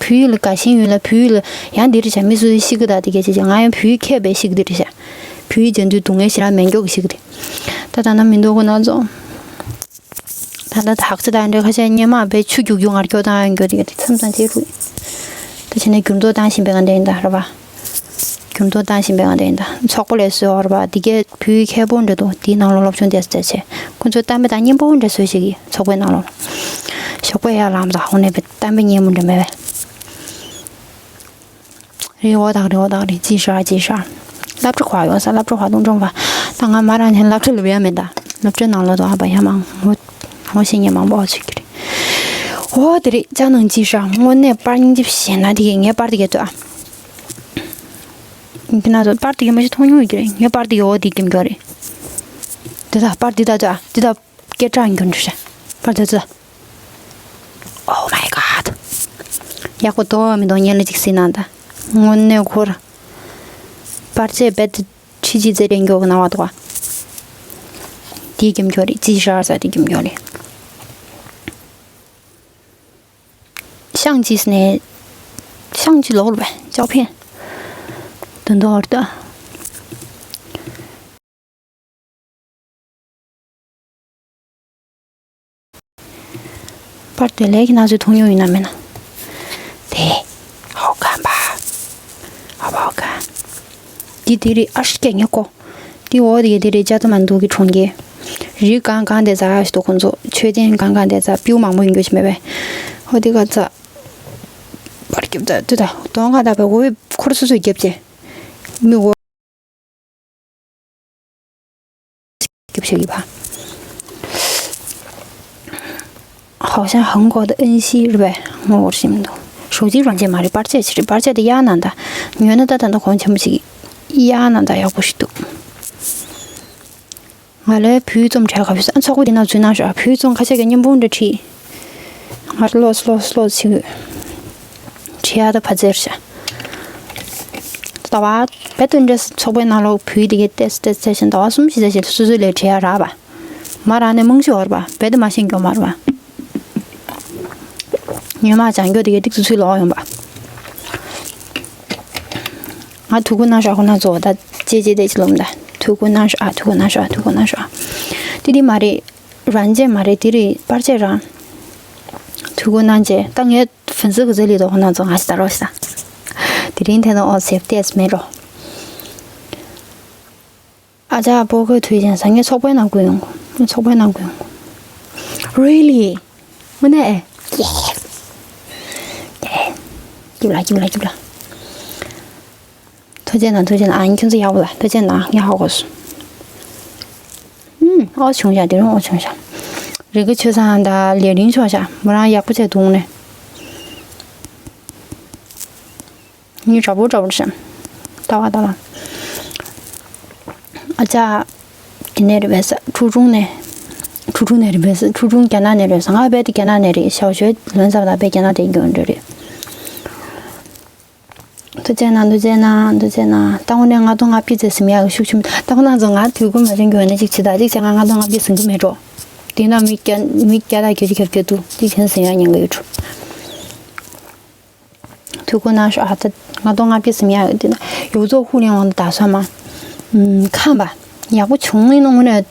བོད་ཡིག་ལ་དགའ་ཞེན་ཡོད་ལ། བོད་ཡིག་ལ་ཡང་འདི་རེད་བྱ། མི་སུ་ཤི་གི་ད་དེ་སྐད་ཆ་བྱ། ང་ཡང་བོད་ཡིག་མཁས་པའི་ཤི་གི་འདི་རེད་བྱ། བོད་ཡིག་སྦྱང་དུས་སྡུག་བསྔལ་ཞེ་དྲག་མེད་མགྱོགས་ཀྱི་ཤི་གི་རེད། ད་ད་ན་མི་འདུག་གོ་ན་ཚོ། ད་ད་དག་ཆ་ད་འདྲ་ཁ་ཤས་སྙེ་མ་བས་ཆུ་རྒྱུག་རྒྱུག་ངར་སྐྱོ་དང་འགྱོ་དེ་ག་དེ་མཚམས་མཚམས་བྱེད་རུ། ད་བྱས་ན་འགྱུར་ལྡོག་བཏང་བཞིན་པའི་ང་འདྲ་ཡིན་ད་ར་བ། འགྱུར་ལྡོག་བཏང་བཞིན་པའི་ང་འདྲ་ཡིན་ད། ཚོགས་པ་ལས་བཟོས་བར་བ་འདི་གས་བོད་ཡིག་མཁས་པོ་འདྲ་འདུག་འདིའི་ནང་ལ་སློབ་སྦྱོང་ཏོག་ཙམ་བྱས། ཁོ་ཚོས་གཏམ་དཔེ་དང་སྙན་པོ་འདྲ་བཟོས་ཤིག་གི་ཚོགས་པའི་ནང་ལ། ཞོགས་པ་ཡར་ལངས་ད་འོ་ནས་པའི་གཏམ་དཔེ་སྙན་པོ་འདྲ་མེད་པས། རེད་འོ་ད་རེད་འོ་ད་རེད། ཅི་ཧྲ་ཅི་ཧྲ། སློབ་གྲྭ་ག་པར་ཡོད་ས། སློབ་གྲྭ་ག་པར་འདུག་འགྲོ་བ། ད་ང་མ་རང་ནས་སློབ་གྲྭ་ལ་ཡོད་མེད་ད། སློབ་གྲྭའི་ནང་ལོགས་དུ་ཨ་ཕ་ཡ་མ་ངོ་ངོ་ཤེས་མཁན་མང་པོ་ཚུད་ཀྱི་རེད། འོ་དེ་རེད། ཅག་ནང་ཅི་ཧྲ་དངོས་གནས་པར་སྙིང་རྗེ་ཞེ་ན་དེ་གས་ངའི་པར་དེ་གས་ཏོ་ཨ། འདི་ན་ཚོ་པར་དེ་གས་མ་ཤི་མཐོང་མྱོང་ཡོད་ཀྱི་རེད། ངའི་པར་དེ་གས་འོ་དེ་ཀེམ་ཀྱོ་རེད། དེ་ད་པར་དེ་ད་ཚོ་ཨ་དེ་ད་སྐད་གྲགས་འགྱུར་འདྲ་ཤ། པར་དེ་ཚོ། Oh my god. ཡག་པོ་འདུག་མི་འདུག་སྙན་ལ་ཅིག་སྲིད་ན་ད། དངོས་གནས་ཁོར། པར་ཆས་རྦད་དེ་ཁྲི་གཅིག་རྩེ་གྲས་མགྱོགས་ཀྱི་སྣང་བ་འདུག་ག་དེའི་ཀེམ་ཀྱོ་རེད། ཅི་ཧྲ་ས་དེའི་ཀེམ་ཀྱོ་རེད། ཤང་ཅིས་ནས། ཤང་ཅི་ལོག་རུ་བས་ཅའོ་ཕན། དོན་དུ་ཧོར་ཏོ། པར་དེ་ལས་ཀྱི་ན་ཚོད་མཐོང་མྱོང་ཡིན་ན་མེད་ན། དེ། ཧོ་ཀམ་པ། ཧོ་པ་ཧོ་ཀམ། འདི་དེ་རེད་ཨ་ཤི་ཀྱ་ཉེ་ཀོ། འདི་འོ་དེ་དེ་རེད་ཅ་ཐ་མ་འདུག་གི་གྲོང་ཁྱེར། རི་གང་གང་དེ་ཛ་ཡ་ཞིག་འདུག་ཁོང་ཚོ་མཆོད་རྟེན་གང་གང་དེ་ཛ་པིའུ་མང་པོ་ཡིན་རྒྱུ་ཞིག་མེད་པས། ཧོ་དེ་ག་ཛ། པར་རྒྱབ་ད་དུ་ད་དོང་ག་ད་པའི་འོ་ཁོར་སོ་སོས་རྒྱབ་ཅེ། མི་འོ། སྐྱབས་ཞུ་ཡི་བ། ཧའོ་ཤང་ཧང་གོ་ད་ཨན་ཤི་རེད་པས། ངོ་བོར་ཤིམ་འདུག་ཧྲུའུ་ཅི་རང་ཆས་མ་རེད། པར་ཆས་ཅི་རེད། པར་ཆས་དེ་གཡག་ནང་ད། ཉོས་ན་ད་ད་ད་གོང་ཆེན་པོ་ཞིག་གཡག་ནང་ད་ཡག་པོ་ཞིག་འདུག་ང་ལས་བུའི་རྩོམ་འབྲི་ག་བུ་ཨ་ཚོགས་པ་དེ་ནང་འཛུལ་གནང་ཤོག་བུའི་རྩོམ་ཁ་ཤས་ཀྱི་བརྙན་ཕུང་འདྲ་བྲིས། ང་ལོས་ལོས་ལོས་ཆི་བྲིས་ཡ་ད་ཕ་ཚེར་ཤ། ཟླ་བ་བེ་ཏུ་འདྲེ་ཚོགས་པའི་ནང་ལོགས་བུའི་དེ་གའི་ཏེས་ཏེས་ཏེས་བཞིན་ཟླ་བ་གསུམ་བཞི་ཙམ་ཞིག་སོ་སོའི་ལས་བྲིས་ཡ་རག་པ། མ་རང་ནས་རྨང་གཞི་བར་པ་བེ་ཏུ་མ་ཤེས་མགྱོགས་མར་པ། ཉོན་མ་བྱང་མགྱོགས་དེ་གའི་ཏིག་ཙུ་ཚུལ་ལོག་ཡོང་པ། ང་ཐུགས་ཁུར་གནང་ཤོག་ཁོ་ན་ཚོ་ད་ཅེ་ཅེ་དེ་ཅི་ལོམ་ད་ཐུགས་ཁུར་གནང་ཤོག་ཨ་ཐུགས་ཁུར་གནང་ཤོག་ཨ་ཐུགས་ཁུར་གནང་ཤོག་ཨ། དེ་དེ་མ་རེད། རང་བྱས་མ་རེད། དེ་རེད་པར་ཆས་རང་། ཐུགས་ཁུར་གནང་བྱས་ད་ངས་ཕུན་ཚོགས་ཀྱི་རྩེ་ལི་དོ་ཁོ་ན་ཚོ་ང་ཞིག་ད་རོགས་ཤིག་ད། དེ་རིང་དེ་ནང་ཨོ་སེབ་ཏེས་མེད་རོ། ཨ་ཅག་པོ་ཁོས་ཐུགས་ཅན་ས་ངས་ཚོགས་པའི་ནང་བསྐུར་ཡོང་གོ། ཚོགས་པའི་ནང་བསྐུར་ཡོང་གོ། Really? དངོས་གནས། སྐྱིབས་ལ་སྐྱིབས་ལ་སྐྱིབས་ལ། ཐུགས་རྗེ་གནང་། ཐུགས་རྗེ་གནང་། ཨ་ནི་ཁྱོད་ཚོ་ཡག་པོ་ལ་ཐུགས་རྗེ་གནང་། ངས་ཧ་གོ་སོང་། ཨུམ་ཨོ་བྱུང་ཤག་དེ་རིང་ཨོ་བྱུང་ཤག་རི་ཀ་ཆོས་བཟང་དང་ལས་རིང་ཆོག་ཤག་མོ་རང་ཡག་པོ་བྱས་འདུག་ནས། ངའི་དྲ་འབུར་དྲ་འབུར་བཤམས། ལྟ་བ་ལྟ་བ། ཨ་ཅག་དེ་ནས་རེད་པས་ས་ཁྲུ་ཁྲུང་ནས། ཁྲུ་ཁྲུང་ནས་རེད་པས་ས་ཁྲུ་ཁྲུང་རྒྱ་ནག་ནས་རེད་ས་ང་རྦད་དེ་རྒྱ་ནག་ནས་རེད། ཞའོ་ཞོའི་ལོན་ཙམ་དང་རྦད་རྒྱ་ནག་དེ་འགྱོ་འདྲ་རེད། ཐུགས་རྗེ་གནང་། ཐུགས་རྗེ་གནང་། ཐུགས་རྗེ་གནང་། ད་དངོས་གནས་ལྔ་སྟོང་ལྔ་བརྒྱ་ཙམ་ཟིན་ཡག་ཤུགས་ཆེན་པོ། ད་ཁོ་ན་ཚོ་ང་དུས་ཁོ་མ་ཟིན་གྱི་ཡོད་ན་ཅིག་བྱེད་ད་ཅིག་བྱས་ང་ལྔ་སྟོང་ལྔ་བརྒྱ་ཟིན་གྱི་མེད་འགྲོ། དེ་ན་མི་བརྒྱ་མི་བརྒྱ་དང་བརྒྱད་ཅུ་གྱ་བརྒྱད་འདུག་ཅིག་བྱས་ན་ཟིན་ཡག་ཉེན་ཁ་ཡོད་འགྲོ། ཐུགས་ཁུར་གནང་ཤོག་ཨ་ད་ལྔ་སྟོང་ལྔ་བརྒྱ་ཟིན་ཡག་ཡོད་དེ་ན་ཡོངས་རྫོགས་ཧུ་ལེན་དབང་དུ་ད་སོ་མ། ཁམས་པ་ཡག་པོ་བྱུང་ཡིན་ནོ་དངོས་གནས།